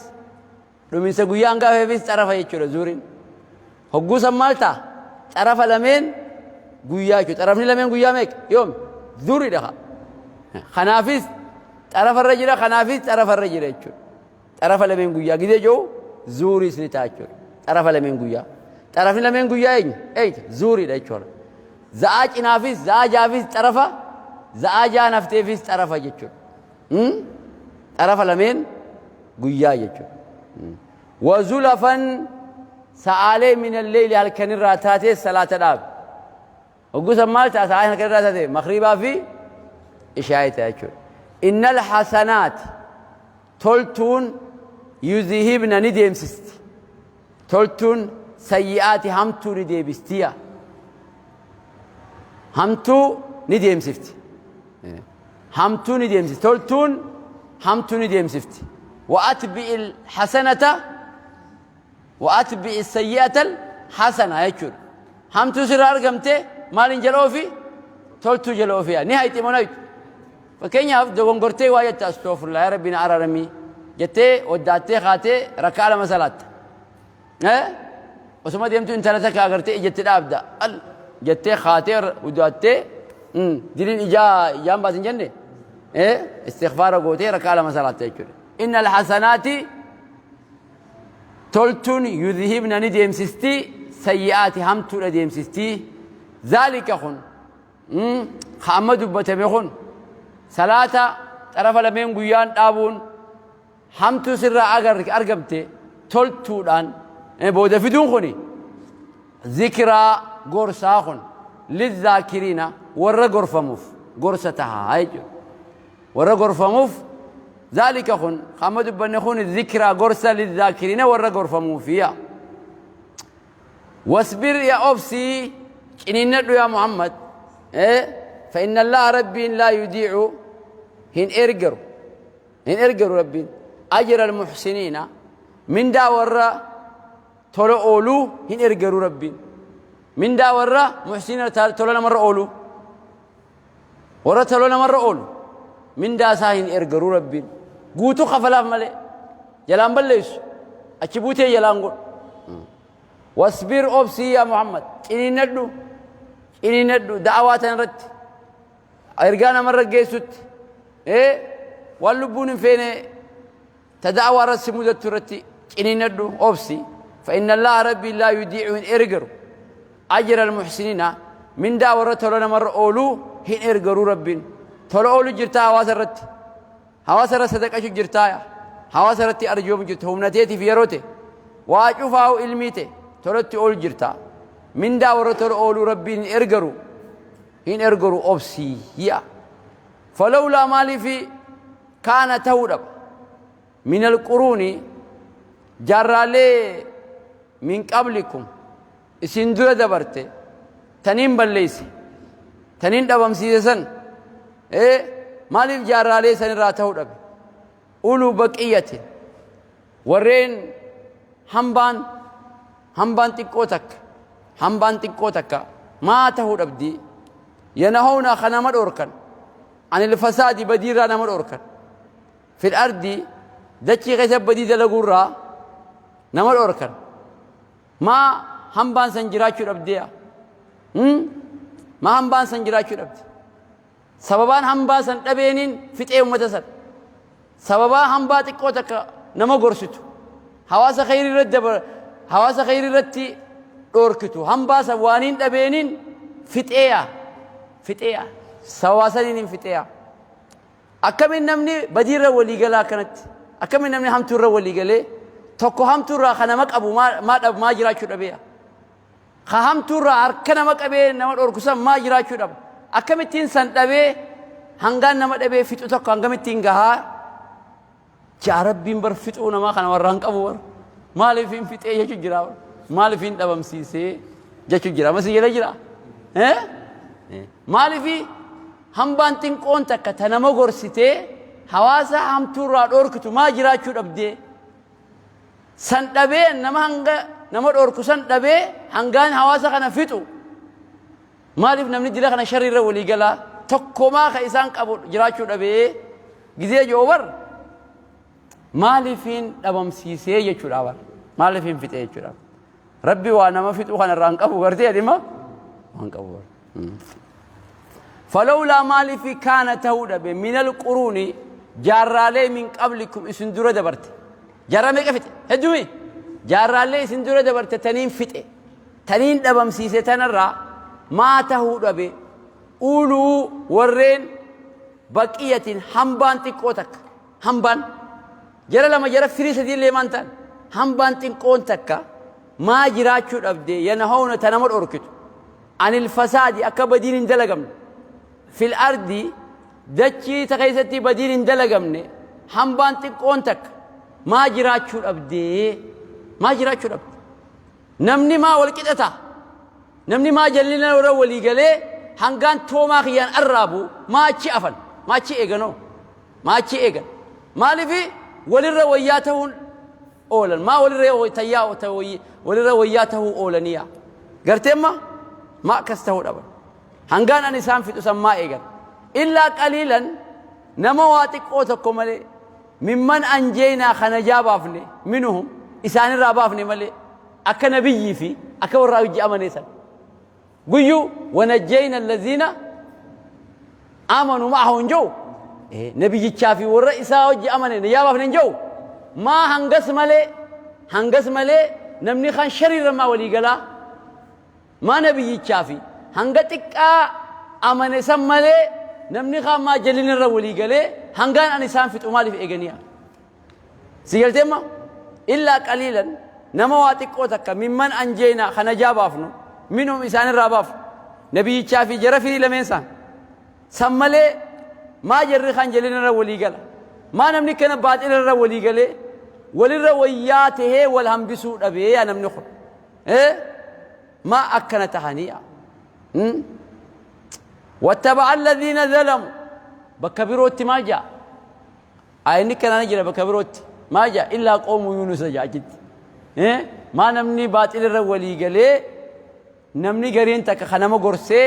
dhuminsa guyyaa hanga hafeefis xarafa jechuudha zuuriin. Hogguu san maal ta'a? Xarafa lameen guyyaa jechuudha. Xarafni lameen guyyaa meeqa? Yoomi? Zuuriidha kaa. Kanaafis xarafarra jira, kanaafis xarafarra jira jechuudha. Xarafa lameen guyyaa gidee jiru zuuriis ni ta'a jechuudha. Xarafa lameen guyyaa. Xarafni lameen guyyaa eenyu? Eenyu? Zuuriidha jechuudha. Za'aa cinaafis, za'aa jaafis xarafa, za'aa jaan hafteefis xarafa jechuudha. Xarafa lameen guyyaa jechuudha. Wazulafan, sa'aalee minalleeyli halkanirraa taatee salaata dhaabe. Hogguu san maal ta'a? Sa'aa halkanirraa taate maghribaa fi ishaa'ii ta'a jechuudha. Innal hasanaati, toltuun, yuzhibna ni deemsisti. Toltuun sayyi'aati, hamtuu ni deebistiya. Hamtuu ni deemsifti. Hamtuu ni deemsifti. Toltuun hamtuu ni deemsifti. Wa atbi'il hasanata wa atbi'i sayyi'atal hasana jechuudha. Hamtuu sirraa argamte maaliin jala ofi? Toltuu jala ofi. Ni hayxi moo hayxu? Fakkeenyaaf dogongortee waa jette, astaghfirullah, yaa rabbi na araaramii jettee waddaattee kaatee rakkaa lama salaatta. Osuma deemtu intala takka agartee ijatti dhaabda. Al jettee kaatee udaattee diliin ijaa ijaan baasin jenne istighfaara gootee rakkaa lama salaatta jechuudha. Innal hasanaati, toltuun, yudhibna ni deemsisti, sayyi'aati hamtuudha deemsisti. Zaalika kun ka amma dubbatame kun, salaata xarafa lameen guyyaan dhaabuun hamtuu sirraa argamte toltuudhaan booda fiduun kuni, zikiraa gorsaa kun, lizzaakiriina, warra gorfamuuf gorsa tahaa jechuudha. Warra gorfamuuf zaalika kun ka amma dubbanne kun zikiraa gorsa lizzaakiriina warra gorfamuufiya. Wasbir, ya obsii ciniinnadhu yaa Muhammad. فإن الله rabbiin لا يضيع hin ergaru, hin ergaru rabbiin أجر المحسنين, mindaa warra tola ooluu hin ergaru rabbiin. Mindaa warra muhsiniina, tola namarra ooluu, warra tola namarra oolu mindaa isaa hin ergaru rabbiin. Guutuu kafalaaf malee jalaan balleessu, achi buutee jalaan godhu. Wasbir, obsii yaa Muhammad, ciniinnadhu, ciniinnadhu da'awaa tan irratti, ergaa namarra geessutti, waan lubbuun hin feene ta da'awaa irratti si mudattu irratti ciniinnadhu, obsi. فإن الله rabbii لا يضيع hin ergaru أجر المحسنين, mindaa warra tola namarra ooluu hin ergaru rabbiin. Tola oolu jirtaa hawaasa irratti, hawaasa irra sadaqachu jirtaa, hawaasa irratti arjoomu jirta, humna teetiif yeroo te waa cufaa'u ilmii te tolatti oolu jirta. Mindaa warra tola ooluu rabbiin hin ergaru, hin ergaru, obsii hi'a. فلولا maaliifi كان ta'uu dhaba من القرون jaarraalee من قبلكم isin dura dabarte taniin balleeyse, taniin dhabamsiise san, maaliif jaarraalee san irraa ta'uu dhabe? أولو بقية, warreen Hambaan hambaan xiqqoo takka hambaan xiqqoo takka maa tahuu dhabdi? Yanahawna ka nama dhoorkan, anil fasaadi badiirraa nama dhoorkan, fil ardi dachii keessa badii dalaguurraa nama dhoorkan, maa hambaan san jiraachuu dhabdeeya? Maa hambaan san jiraachuu dhabde? Sababaan hambaa san dhabeeniin fixee ummata san. Sababaa hambaa xiqqoo takka nama gorsitu, hawaasa khayrii irratti dabar, hawaasa khayrii irratti dhoorkitu, hambaa san waaniin dhabeeniin fixeeya. Fixeeya. Sababaa saniin hin fixeeya. Akkamiin namni badii irra walii galaa akkanatti? Akkamiin namni hamtuu irra walii galee tokko hamtuu irraa kan nama qabu maa maa dhab maa jiraachuu dhabeeya? Ka hamtuu irraa harka nama qabee nama dhorku san maa jiraachuu dhaba? Akkamittiin san dhabee hangaan nama dhabee fixu tokko hangamittiin gahaa? Jaa Rabbiin bar fixuu namaa kana warra hin qabu bar. Maaliif hin fixee jechu jira bar. Maaliif hin dhabamsiisee jechu jira. Amma si jala jira. Maaliif hambaan xinqoon takka ta nama gorsitee hawaasa hamtuu irraa dhorkitu maa jiraachuu dhabdee? San dhabee nama hanga nama dhorku san dhabee hangaan hawaasa kana fixu. Maaliif namni dila kana sharri irra walii galaa tokkomaa ka isaan qabu jiraachuu dhabee gizee ji'oo bar maaliifiin dhabamsiisee jechuudha bar maaliifiin fixee jechuudha. Rabbi waa nama fixuu kana irraa hin qabu gartee dhimma waan qabu bar. Falawlaa maaliifi kaana ta'uu dhabe minal quruuni jaarraalee min qablikum isin dura dabarte. Jaarraa meeqa fixe? Heddumi. Jaarraalee isin dura dabarte taniin fixe. Taniin dhabamsiise tanarraa maa tahuu dhabe? Uluu warreen baqiyatin hambaan xiqqoo takka. Hambaan jara lama jara firii sadii illee maan ta'an hambaan xiqqoon takka maa jiraachuu dhabde yanahawna ta nama dhorkitu. Anil fasaadi akka badiin hin dalagamne. Fil ardi dachii ta keessatti badiin hin dalagamne hambaan xiqqoon takka maa jiraachuu dhabdee maa jiraachuu dhabde. Namni maa wal qixa ta'a? Namni maa jallina irra walii galee hangaan toomaa kiyyaan arraabu maa achi afan? Maa achi eeganoo? Maa achi eegan? Maaliif walirra wayyaa ta'uun oolan? Maa walirra tayyaa walirra wayyaa ta'uu oolaniyaa? Garteemma maa akkas ta'uu dhaban? Hangaan ani isaan fixu san maa eegan? Illaa qaliilan nama waa xiqqoo tokko malee mimman anjeynaa ka najaa baafne minuhum isaanirraa baafne malee akka nabiyyii fi akka warra hojii amanee san. Guyyuu wanajjeyna allaziina amanu ma'ahu hin jiru. Nabiyyichaa fi warra isaa hojii amane najaa baafne hin jiru. Maa hangas malee hangas malee namni kan shariirra maa walii galaa Maa nabiyyichaa fi hanga xiqqaa amane san malee namni kaan maa jallinarra irra walii galee hangaan ani isaan fixu maaliif eeganiya? Si galtee ma? Illaa qaliilan nama waa xiqqoo takka mimman anjeynaa kan najaa baafnu minhum isaanirraa baafnu nabiyyichaa fi jara firii lameen isaan san malee maa jarri kaan jallinarra walii gala? Maa namni kana baaxilarra walii galee walirra wayyaa tahee wal hambisuu dhabee yaa namni kun? Maa akkana tahanii? Wattaba'a alladhiina zalamu bakka birootti maal ja'a? Ayinni kanaan jira bakka birootti maal ja'a? Illaa qoomu Yuunusa ja'a achitti. Maa namni baaxilirra walii galee namni gariin takka kan nama gorsee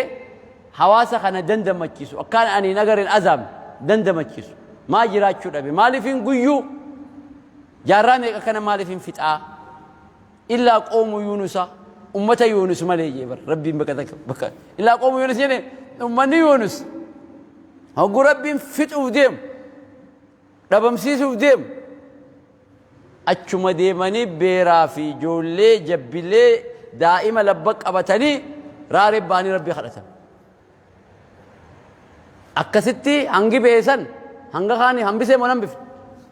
hawaasa kana dandamachiisu akkaan ani hin agareen azaabne dandamachiisu maa jiraachuu dhabe? Maaliifin guyyuu jaarraa meeqa kana maaliifin fixaa? Illaa qoomu Yuunusa ummata Yuunus malee jee bar Rabbiin bakka takka bakka illaa qoomu Yuunus jedhee ummanni Yuunus hogguu Rabbiin fixuuf deemu dhabamsiisuuf deemu achuma deemanii beeraa fi ijoollee jabbilee daa'ima labba qabatanii raaree ba'anii Rabbii kadhatan. Akkasitti hangi beesan hanga kaani hambisee moo hambifne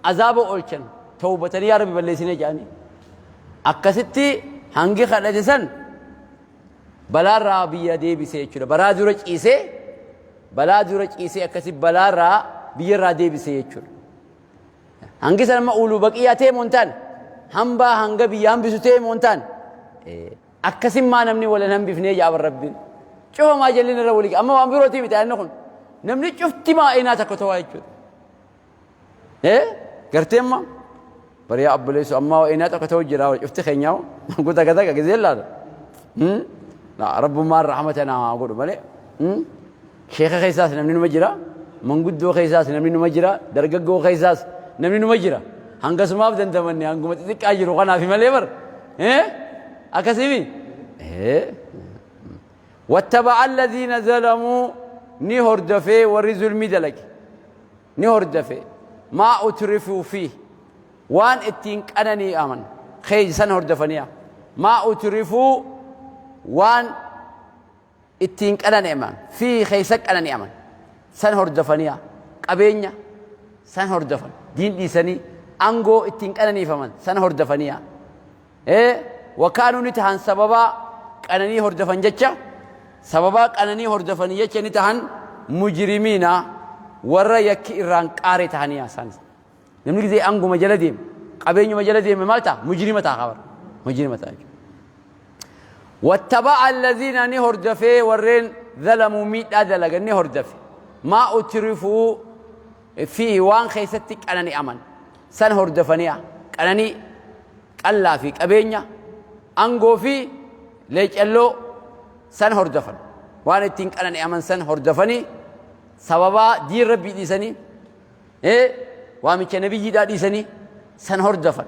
azaaba oolchan tawbatanii yaa Rabbi balleessinee jedhanii. Akkasitti hangi kadhate san balaarraa biyya deebisee jechuudha. Baraa dura ciisee balaa dura ciisee akkasi balaarraa biyyarraa deebisee jechuudha. Hangi san amma uuluu baqiyyaa ta'e moo hin taane hambaa hanga biyya hambisu ta'e moo hin taane. Akkasin maa namni wal hin hambifnee ja'a bar Rabbiin. Cufa maa jallin irra walii amma waan birootii miti inni kun. Namni cufti maa inaa takka towaa jechuudha. Ee gartee amma Bar yaa obboleessu ammaa waa inaa tokko ta'u jira cufti keenyaa guta gata gizee laala. Rabbummaan rahmata naa godhu malee. Sheeka keessaas namni numa jira. Manguddoo keessaas namni numa jira. Dargaggoo keessaas namni numa jira. Hangasumaaf dandamanne hanguma xixiqqaa jiru kanaaf malee bar. Akkasimi. Wattaba'a alladhiina zalamuu ni hordofee warri zulmii dalage. Ni hordofe maa utrifuu fiih waan ittiin qananii'aman keeysan hordofaniya maa utrifuu waan ittiin qanani'aman fiih keeysa qanani'aman san hordofaniya qabeenya san hordofan diin dhiisanii angoo ittiin qananiifaman san hordofaniya ee wakaanuu ni tahan sababaa qananii hordofan jecha sababaa qananii hordofanii jecha ni tahan mujrimiina warra yakki irraan qaare tahanii isaanis namni gizee anguma jala deeme qabeenyuma jala deeme maal ta'a mujrima ta'a kabar mujrima ta'a jechuudha. Wattaba'a allaziina ni hordofee warreen zalamuu miidhaa dalagan ni hordofe maa utrifuu fi waan keessatti qanani'aman san hordofanii qananii qallaa fi qabeenya angoo fi leecalloo san hordofan waan ittiin qanani'aman san hordofanii sababaa diin rabbii dhiisanii waamicha nabiyyiidhaa dhiisanii san hordofan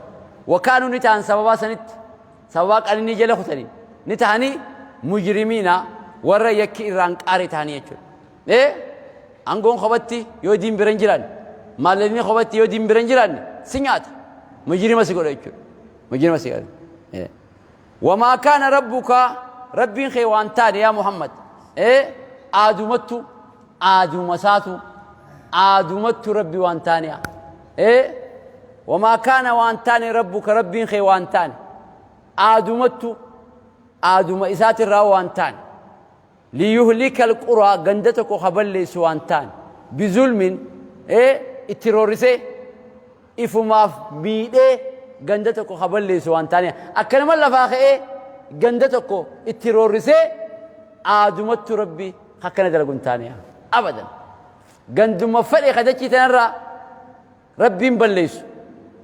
wakaanuu ni ta'an sababaa sanitti sababaa qananii jala kutanii ni ta'anii mujrimiina warra yakki irraan qaare ta'anii jechuudha. Aangoon kophatti yoo diin bira hin jiraanne maallaqni kophatti yoo diin bira hin jiraanne si nyaata mujrima si godha jechuudha. Mujrima si godha. Wamaa kaana rabbuka rabbiin kee waan taane yaa Muhammad aadumattu aaduma isaatu aadumattu rabbi waan taane wamaa kaana waan taane rabbuka rabbiin kee waan taane aadumattu aaduma isaatirraa waan taane liyuhlika alquraa ganda tokko ka balleessu waan taane bizulmin itti roorrisee ifumaaf miidhee ganda tokko ka balleessu waan taane akkanuma lafaa ka'ee ganda tokko itti roorrisee aadumattu rabbi akkana dalagu hin taane abadan ganduma fedhe kadachii tanarraa rabbiin balleessu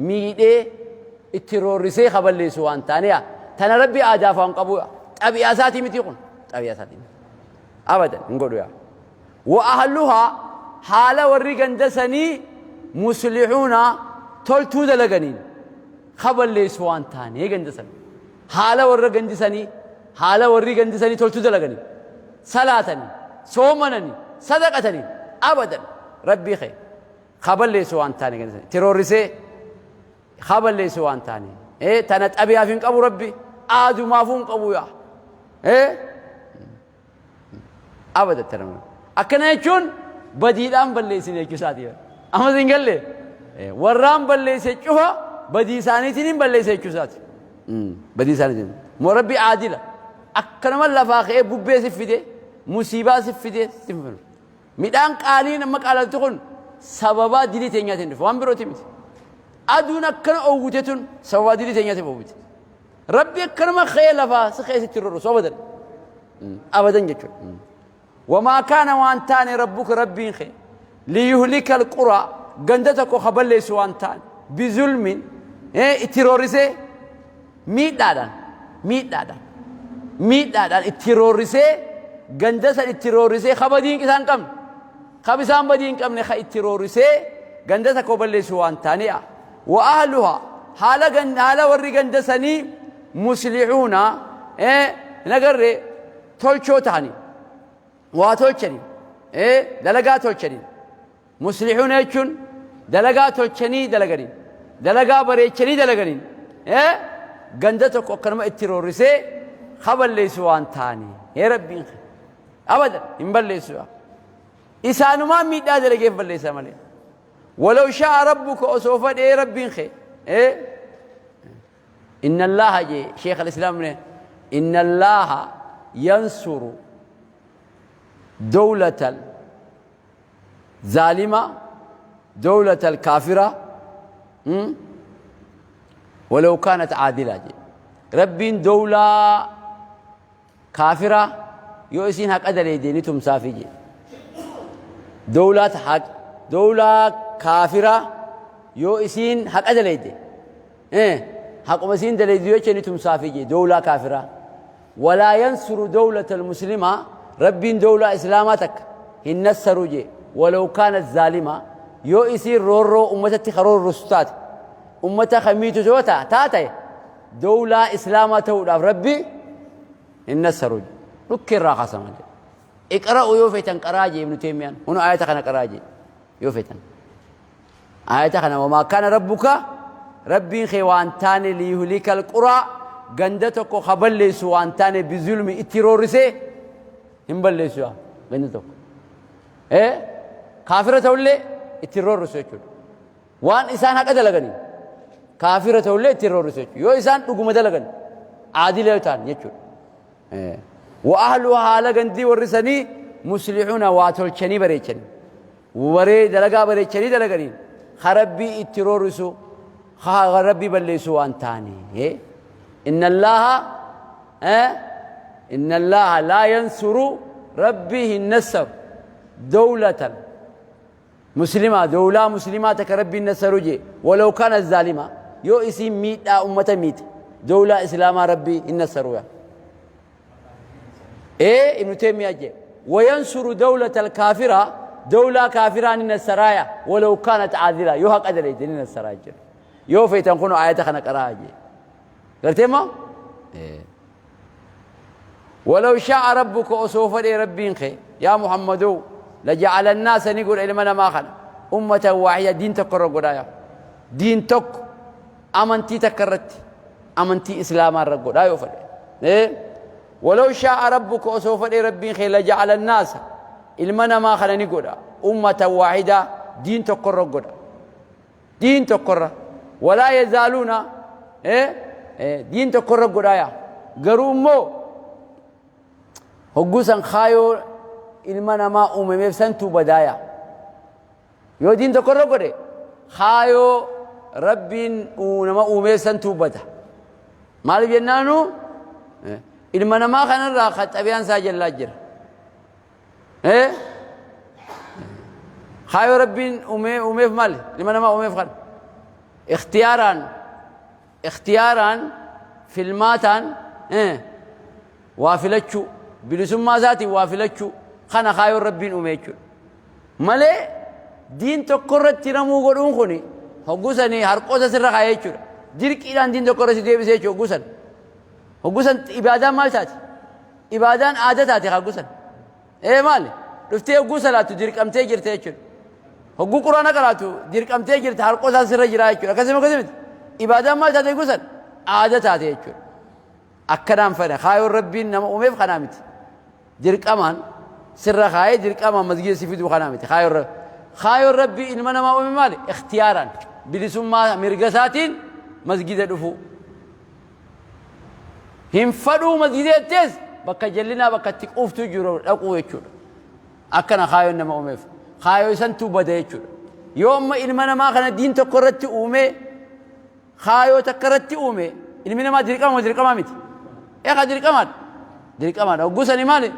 miidhee itti roorrisee ka balleessu waan taane tana rabbi aadaaf waan qabu xabi'aa isaatii miti kun xabi'aa isaatii miti abadan hin godhu yaa wa ahluhaa haala warri ganda sanii muslixuuna toltuu dalaganiin ka balleessu waan taane ganda san haala warra gandi sanii haala warri gandi sanii toltuu dalaganii salaatanii soomananii sadaqatanii abadan rabbii kee ka balleessu waan taane ganda sanii tiroorrisee ka balleessu waan taane tana xabi'aaf hin qabu rabbi aadumaafuu hin qabu yaa abada tana akkana jechuun badiidhaan balleessine jechuu isaati amma siin galle warraan balleesse cufa badii isaaniitiin hin balleesse jechuu isaati badii isaaniitiin moo rabbi aadila akkanuma lafaa ka'ee bubbee si fide musiibaa si fide si fide midhaan qaaliin amma qaalatti kun sababaa dilii teenyaatiin dhufe waan birooti miti aduun akkana oowwite tun sababaa dilii teenyaatiin oowwite rabbi akkanuma ka'ee lafaa si ka'ee sitti rorrosu abadan abadan jechuudha. Wamaa kaana waan taane rabbuka rabbiin kee liyuhlika alquraa ganda tokko ka balleessu waan taane bizulmin itti roorrisee miidhaadhaan miidhaadhaan miidhaadhaan itti roorrisee ganda san itti roorrisee ka badii isaan qabne ka bisaan badii hin qabne ka itti roorrisee ganda tokko balleessu waan taane'a. Wa ahluha haala haala warri ganda sanii muslixuuna nagarree tolchoo ta'anii waa tolchanii dalagaa tolchanii muslixuuna jechuun dalagaa tolchanii dalaganii dalagaa bareechanii dalaganii ganda tokko akkanuma itti roorrisee ka balleessu waan ta'anii rabbiin abadan hin balleessu isaanumaan miidhaa dalageef balleessa malee walaw sha'a rabbuka osoo fedhee rabbiin kee inna allaha jee sheekh al-islaam inna allaha yansuru dawlata zaalima dawlata al-kaafira ولو كانت عادلة جي ربين دولة kaafira yoo isiin haqa daleeyde ni tumsaafi jee dowlaat haq dowlaa kaafira yoo isiin haqa daleeyde Haquma isiin dalaydu jecha ni tumsaafi jee dowlaa kaafiraa. Walaa yansuru dowlata almuslimaa, Rabbiin dowlaa islaamaa takka hin nassaru jee, walaw kaanat zaalimaa, yoo isiin roorroo ummatatti ka roorrostu taate, ummata ka miitu yoo taate, dowlaa islaamaa ta'uudhaaf Rabbi hin nassaru jee. Dhukkee irraa kaasama jee. Iqra'u, yoo feetan qaraa jee Ibnu Teemiyaan. Hunu ayata kana qaraa jee yoo feetan. Ayata kana, wamaa kaana rabbuka, Rabbiin kee waan taane, liyuhlika alquraa, ganda tokko ka balleessu waan taane, bizulmi, itti roorrisee hin balleessu yaa ganda tokko. Kaafira ta'ullee itti roorrisu jechuudha. Waan isaan haqa dalaganii kaafira ta'ullee itti roorrisu jechuudha. Yoo isaan dhuguma dalagan, aadila yoo ta'an jechuudha. Wa ahlu, haala gandii warri sanii, muslixuuna, waa tolchanii bareechanii. Waree dalagaa bareechanii dalaganii ka Rabbii itti roorrisu, ka Rabbii balleessu waan taane. Inna Allaha laa yansuru, Rabbii hin nassaru, dawlatan muslimaa, dawlaa muslimaa takka Rabbiin nassaru jee, walaw kaana zaalima, yoo isiin miidhaa ummata miite, dawlaa islaamaa Rabbii hin nassaru yaa. Ee, Ibnu Teemiyaa jee, wayansuru dawlata alkaafira, dawlaa kaafiraa ni nassaraaya, walaw kaanat aadila, yoo haqa dalayte ni nassaraa jedhu. Yoo feetan kun ayata kana qaraa jee. Gartee moo? Walaw shaa'a rabbuka, osoo fedhee Rabbiin kee, yaa Muhammadoo, laja'ala annaasa, ni godha ilma namaa kana, ummatan waahida, diin tokko irra godhaa yaa. Diin tokko, amantii takka irratti, amantii islaamaa irra godhaa yoo fedhe. Walaw shaa'a rabbuka, osoo fedhee Rabbiin kee, laja'ala annaasa, ilma namaa kana ni godha, ummatan waahida, diin tokko irra godha. Diin tokkorra, walaa yazaaluuna, diin tokkorra godhaa yaa. Garuu immoo hogguu san kaayoo ilma namaa uumameef santuu badaaya. Yoo diin tokkorra godhe, kaayoo Rabbiin nama uumeef santuu bada. Maaliif jennaanu, ilma namaa kanarraa ka xabiyaan isaa jallaa jira. Kaayoo Rabbiin uumeef maali? Ilma namaa uumeef kana. Ikhtiyaaraan filmaataan waa filachuu, bilisummaa isaatiin waa filachuu kana kaayoo Rabbiin uume jechuudha. Malee diin tokko irratti namuu godhuun kuni hoggusanii harqoota sirra kaayee jechuudha. Dirqiidhaan diin tokko irra si deebisee jechuudha hoggusan. Hoggusan ibaadaan maal taati? Ibaadaan aada taate hoggusan. Ee, maali? Dhuftee hogguu salaattu dirqamtee jirte jechuudha. Hogguu Quraana qaraatu dirqamtee jirte, harqoosaan sirra jira jechuudha. Akkasuma akkasii miti. Ibaadaan maal taate hoggusan? Aada taate jechuudha. Akkanaan fedha. Kaayoon Rabbiin nama uumeef kanaa miti. Dirqamaan sirra kaayee dirqamaan masgiida si fiduu kanaa miti. Kaayoon Rabbii ilma namaa uume maali? Ikhtiyaaraan, bilisummaa mirga isaatiin masgiida dhufuu. Hin fadhuu masgiida jettees bakka jallinaa, bakka itti quuftuu jiru dhaquu jechuudha. Akkana kaayoon nama uumeef. Kaayoo isantuu bada jechuudha. Yoo amma ilma namaa kana diin tokko irratti uumee, kaayoo takka irratti uume, ilmi namaa dirqama moo dirqamaa miti? Eegaa, dirqamaadha. Dirqamaadha. Hogguu sanii maali?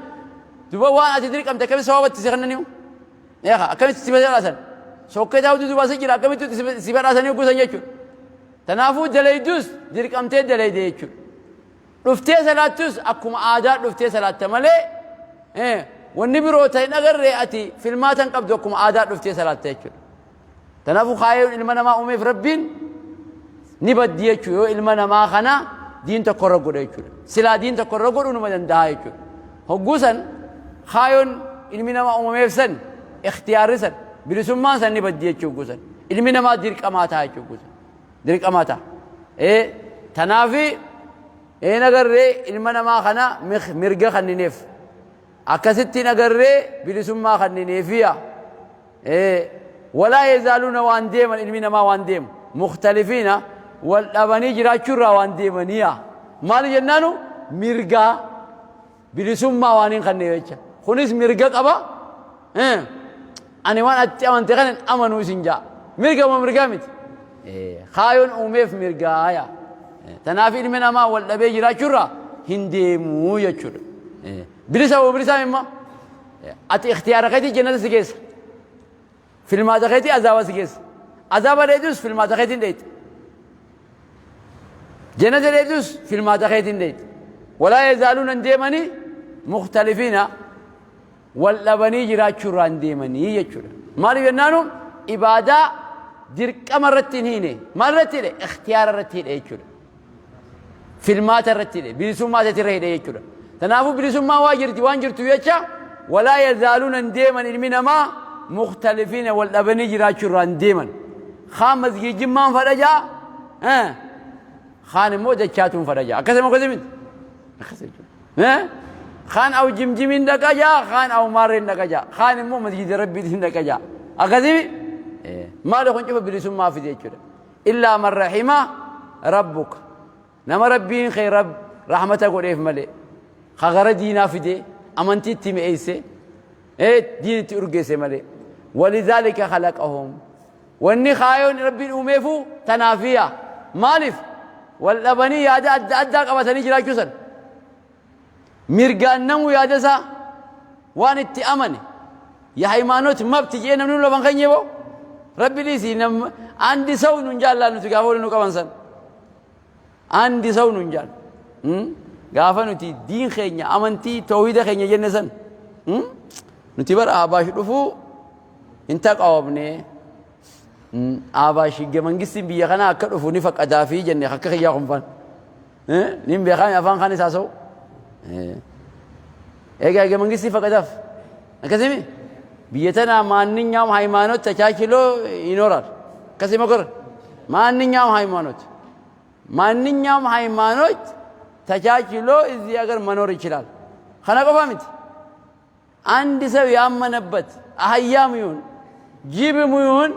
Duba waan ati dirqamte akkamitti sababatti si kennaniiru? Eegaa, akkamitti si badhaasan? Sokkee daawutu duuba si jira, akkamitti si badhaasanii hogguu san jechuudha. Tanaafuu dalaydus dirqamtee dalayde jechuudha. Dhuftee salaattus akkuma aadaa dhuftee salaatta malee wanni biroo ta'e hin agarree, ati filmaatan qabdu, akkuma aadaa dhuftee salaatta jechuudha. Kanaafuu kaayoon ilma namaa uumeef Rabbiin ni baddi jechuudha yoo ilma namaa kana diin tokko irra godhe jechuudha. Silaa diin tokko irra godhuu numa danda'a jechuudha. Hogguu san kaayoon ilmi namaa uumameef san, ikhtiyaarri san, bilisummaan san ni baddi jechuudha hogguu san. Ilmi namaa dirqamaa ta'a jechuudha hogguu san. Dirqamaa ta'a. Tanaafi een agarree ilma namaa kana mirga kannineef. Akkasittiin agarree bilisummaa kannineefiya. Walaa yazaaluuna, waan deeman, ilmi namaa waan deemu, mukhtalifiina, wal dhabanii jiraachuurraa waan deemaniya. Maali jennaanu, mirgaa bilisummaa waan hin kannee jecha. Kunis mirga qaba. Ani waan atti amante kan hin amanuu isin jaa. Mirga moo mirgaa miti? Kaayoon uumeef mirgaaya. Tanaaf ilmi namaa wal dhabee jiraachuurraa hin deemuu jechuudha. Bilisa moo bilisaa immoo? Ati ikhtiyaara keetii jannata si geessa. Filmaata keetii azaaba si geessa. Azaaba dheedus filmaata keetiin dheeyte. Jannata dheeytus filmaata keetiin dheeyte. Walaa yazaaluuna hin deemanii mukhtalifiina wal dhabanii jiraachuu irraa hin deemanii jechuudha. Maaliif jennaanu ibaadaa dirqama irratti hin hiine. Maal irratti hidhe? Ikhtiyaara irratti hidhe jechuudha. Filmaata irratti hidhe. Bilisummaa isaati irra hidhe jechuudha. Kanaafuu bilisummaa waa jirti waan jirtu jecha walaa yazaaluuna hin deeman ilmi namaa mukhtalifiina wal dhabanii jiraachuu irraa hin deeman. Kaan masgiijimmaan fadha jaa kaan immoo dachaatuun fadha jaa. Akkasuma akkasii miti. Akkas jechuudha. Kaan aw jimjimiin dhaqa jaa kaan aw maarreen dhaqa jaa kaan immoo masgiida rabbiitiin dhaqa jaa. Akkasii maali kun cufa bilisummaa fide jechuudha. Illaa man rahima rabbuka. Nama rabbiin kee rab rahmata godheef malee ka gara diinaa fidee amantii itti mi'eesse diin itti urgeesse malee. Walidhaalika khalaqahum. Wanni kaayoon rabbiin uumeefuu tanaafiya. Maaliif? Wal dhabanii yaada adda addaa qabatanii jiraachuu san. Mirgaan namuu yaada isaa waan itti amane የሃይማኖት መብት jee namni nu lafan keenye boo rabbi dhiisi nam አንድ ሰው nun jaallaan nuti gaafa waliin nu qaban san አንድ ሰው nun jaal gaafa nuti diin keenya amantii tawhiida keenya jenne san nuti bara Ahbaash dhufuu hin taqawamne Ahbaash mangistiin biyya kanaa akka dhufu ni faqqadaafii jenne akka kiyyaa kunfaan nin beekaa afaan kan isaa sa'u egaa egaa mangistii faqqadaaf akkasimi biyya tana ማንኛውም ሃይማኖት ተቻችሎ ይኖራል። akkasii መኮር ማንኛውም ሃይማኖት ማንኛውም ሃይማኖት ተቻችሎ እዚህ ሀገር መኖር ይችላል። Kana qofa miti አንድ ሰው ያመነበት አህያም ይሁን ጅብም ይሁን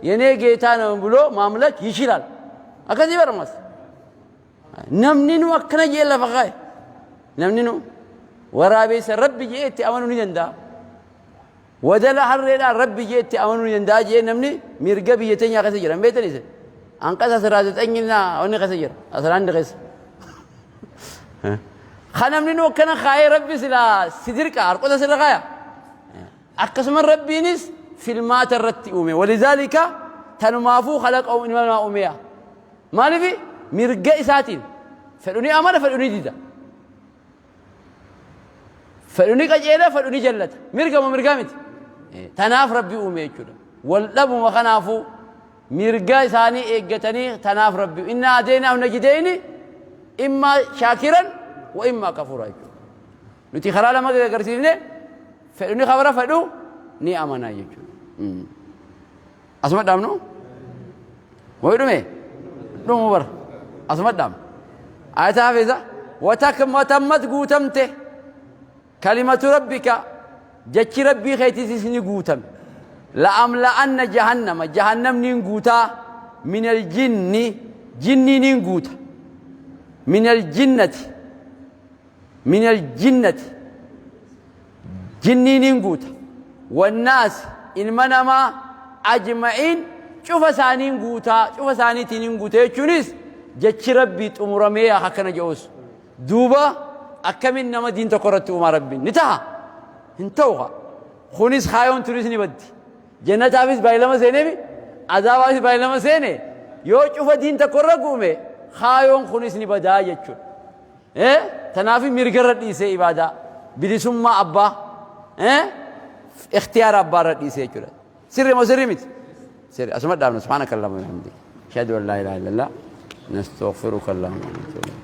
የኔ ጌታ ነው ብሎ ማምለክ ይችላል። Akkasii barmas namni nu akkana jee lafa kaa'e namni nu waraabessa rabbi jee itti amanuu ni danda'a. Wadala harreedhaan rabbi jee itti amanuu ni danda'a jee namni mirga biyya teenyaa keessa jira. Hin beektan isin? Anqas 19ና wanni keessa jira. 11 keessa. Kan namni nu akkana kaayee rabbi silaa si dirqa harqota sirra kaaya. Akkasuma rabbiinis filmaata irratti uume. Walidhaalika tanumaafuu khalaqa ilma namaa uumeya. Maaliif mirga isaatiin fedhu ni amana fedhu ni dida. Fedhu ni qajeela fedhu ni jallata. Mirga moo mirgaa miti? Tanaaf rabbi uume jechuudha. Wal dhabuma kanaafuu mirga isaanii eeggatanii tanaaf rabbi inna hadaynahu najdayni imma shaakiran wa imma kafuura jechuudha. Nuti karaa lama agarsiifne fedhu ni kabara fedhu ni amana jechuudha. Asuma dhaabnu? Wayi dhume? Dhumu bara. Asuma dhaabnu. Ayata hafeeza watammat guutamte kalimatu rabbika jechi rabbii keetiitis ni guutame. La'amla'anna jahannama jahannamni guutaa min aljinni jinnii ni guuta min aljinnati min aljinnati jinnii ni guuta wannaas ilma namaa ajma'iin cufa isaaniin guutaa cufa isaaniitiin hin guuta jechuunis jechi rabbii xumuramee akkana jedhus duuba akkamin nama diin tokko irratti uumaa rabbiin ni taha hin ta'u kunis kaayoon tunis ni baddi. Jannataafis baay'ilama seeneemi azaabaafis baay'ilama seene yoo cufa diin tokko irra guume kaayoon kunis ni badaa jechuudha. Tanaaf mirga irra dhiisee ibaadaa bilisummaa abbaa ikhtiyaara abbaa irra dhiisee jechuudha. Sirri moo sirri miti? Sirri asuma dhaabna subhaanaka allahumma wa bihamdika ashhadu an laa ilaaha illallah nastaghfiruka allahumma wa natuubu.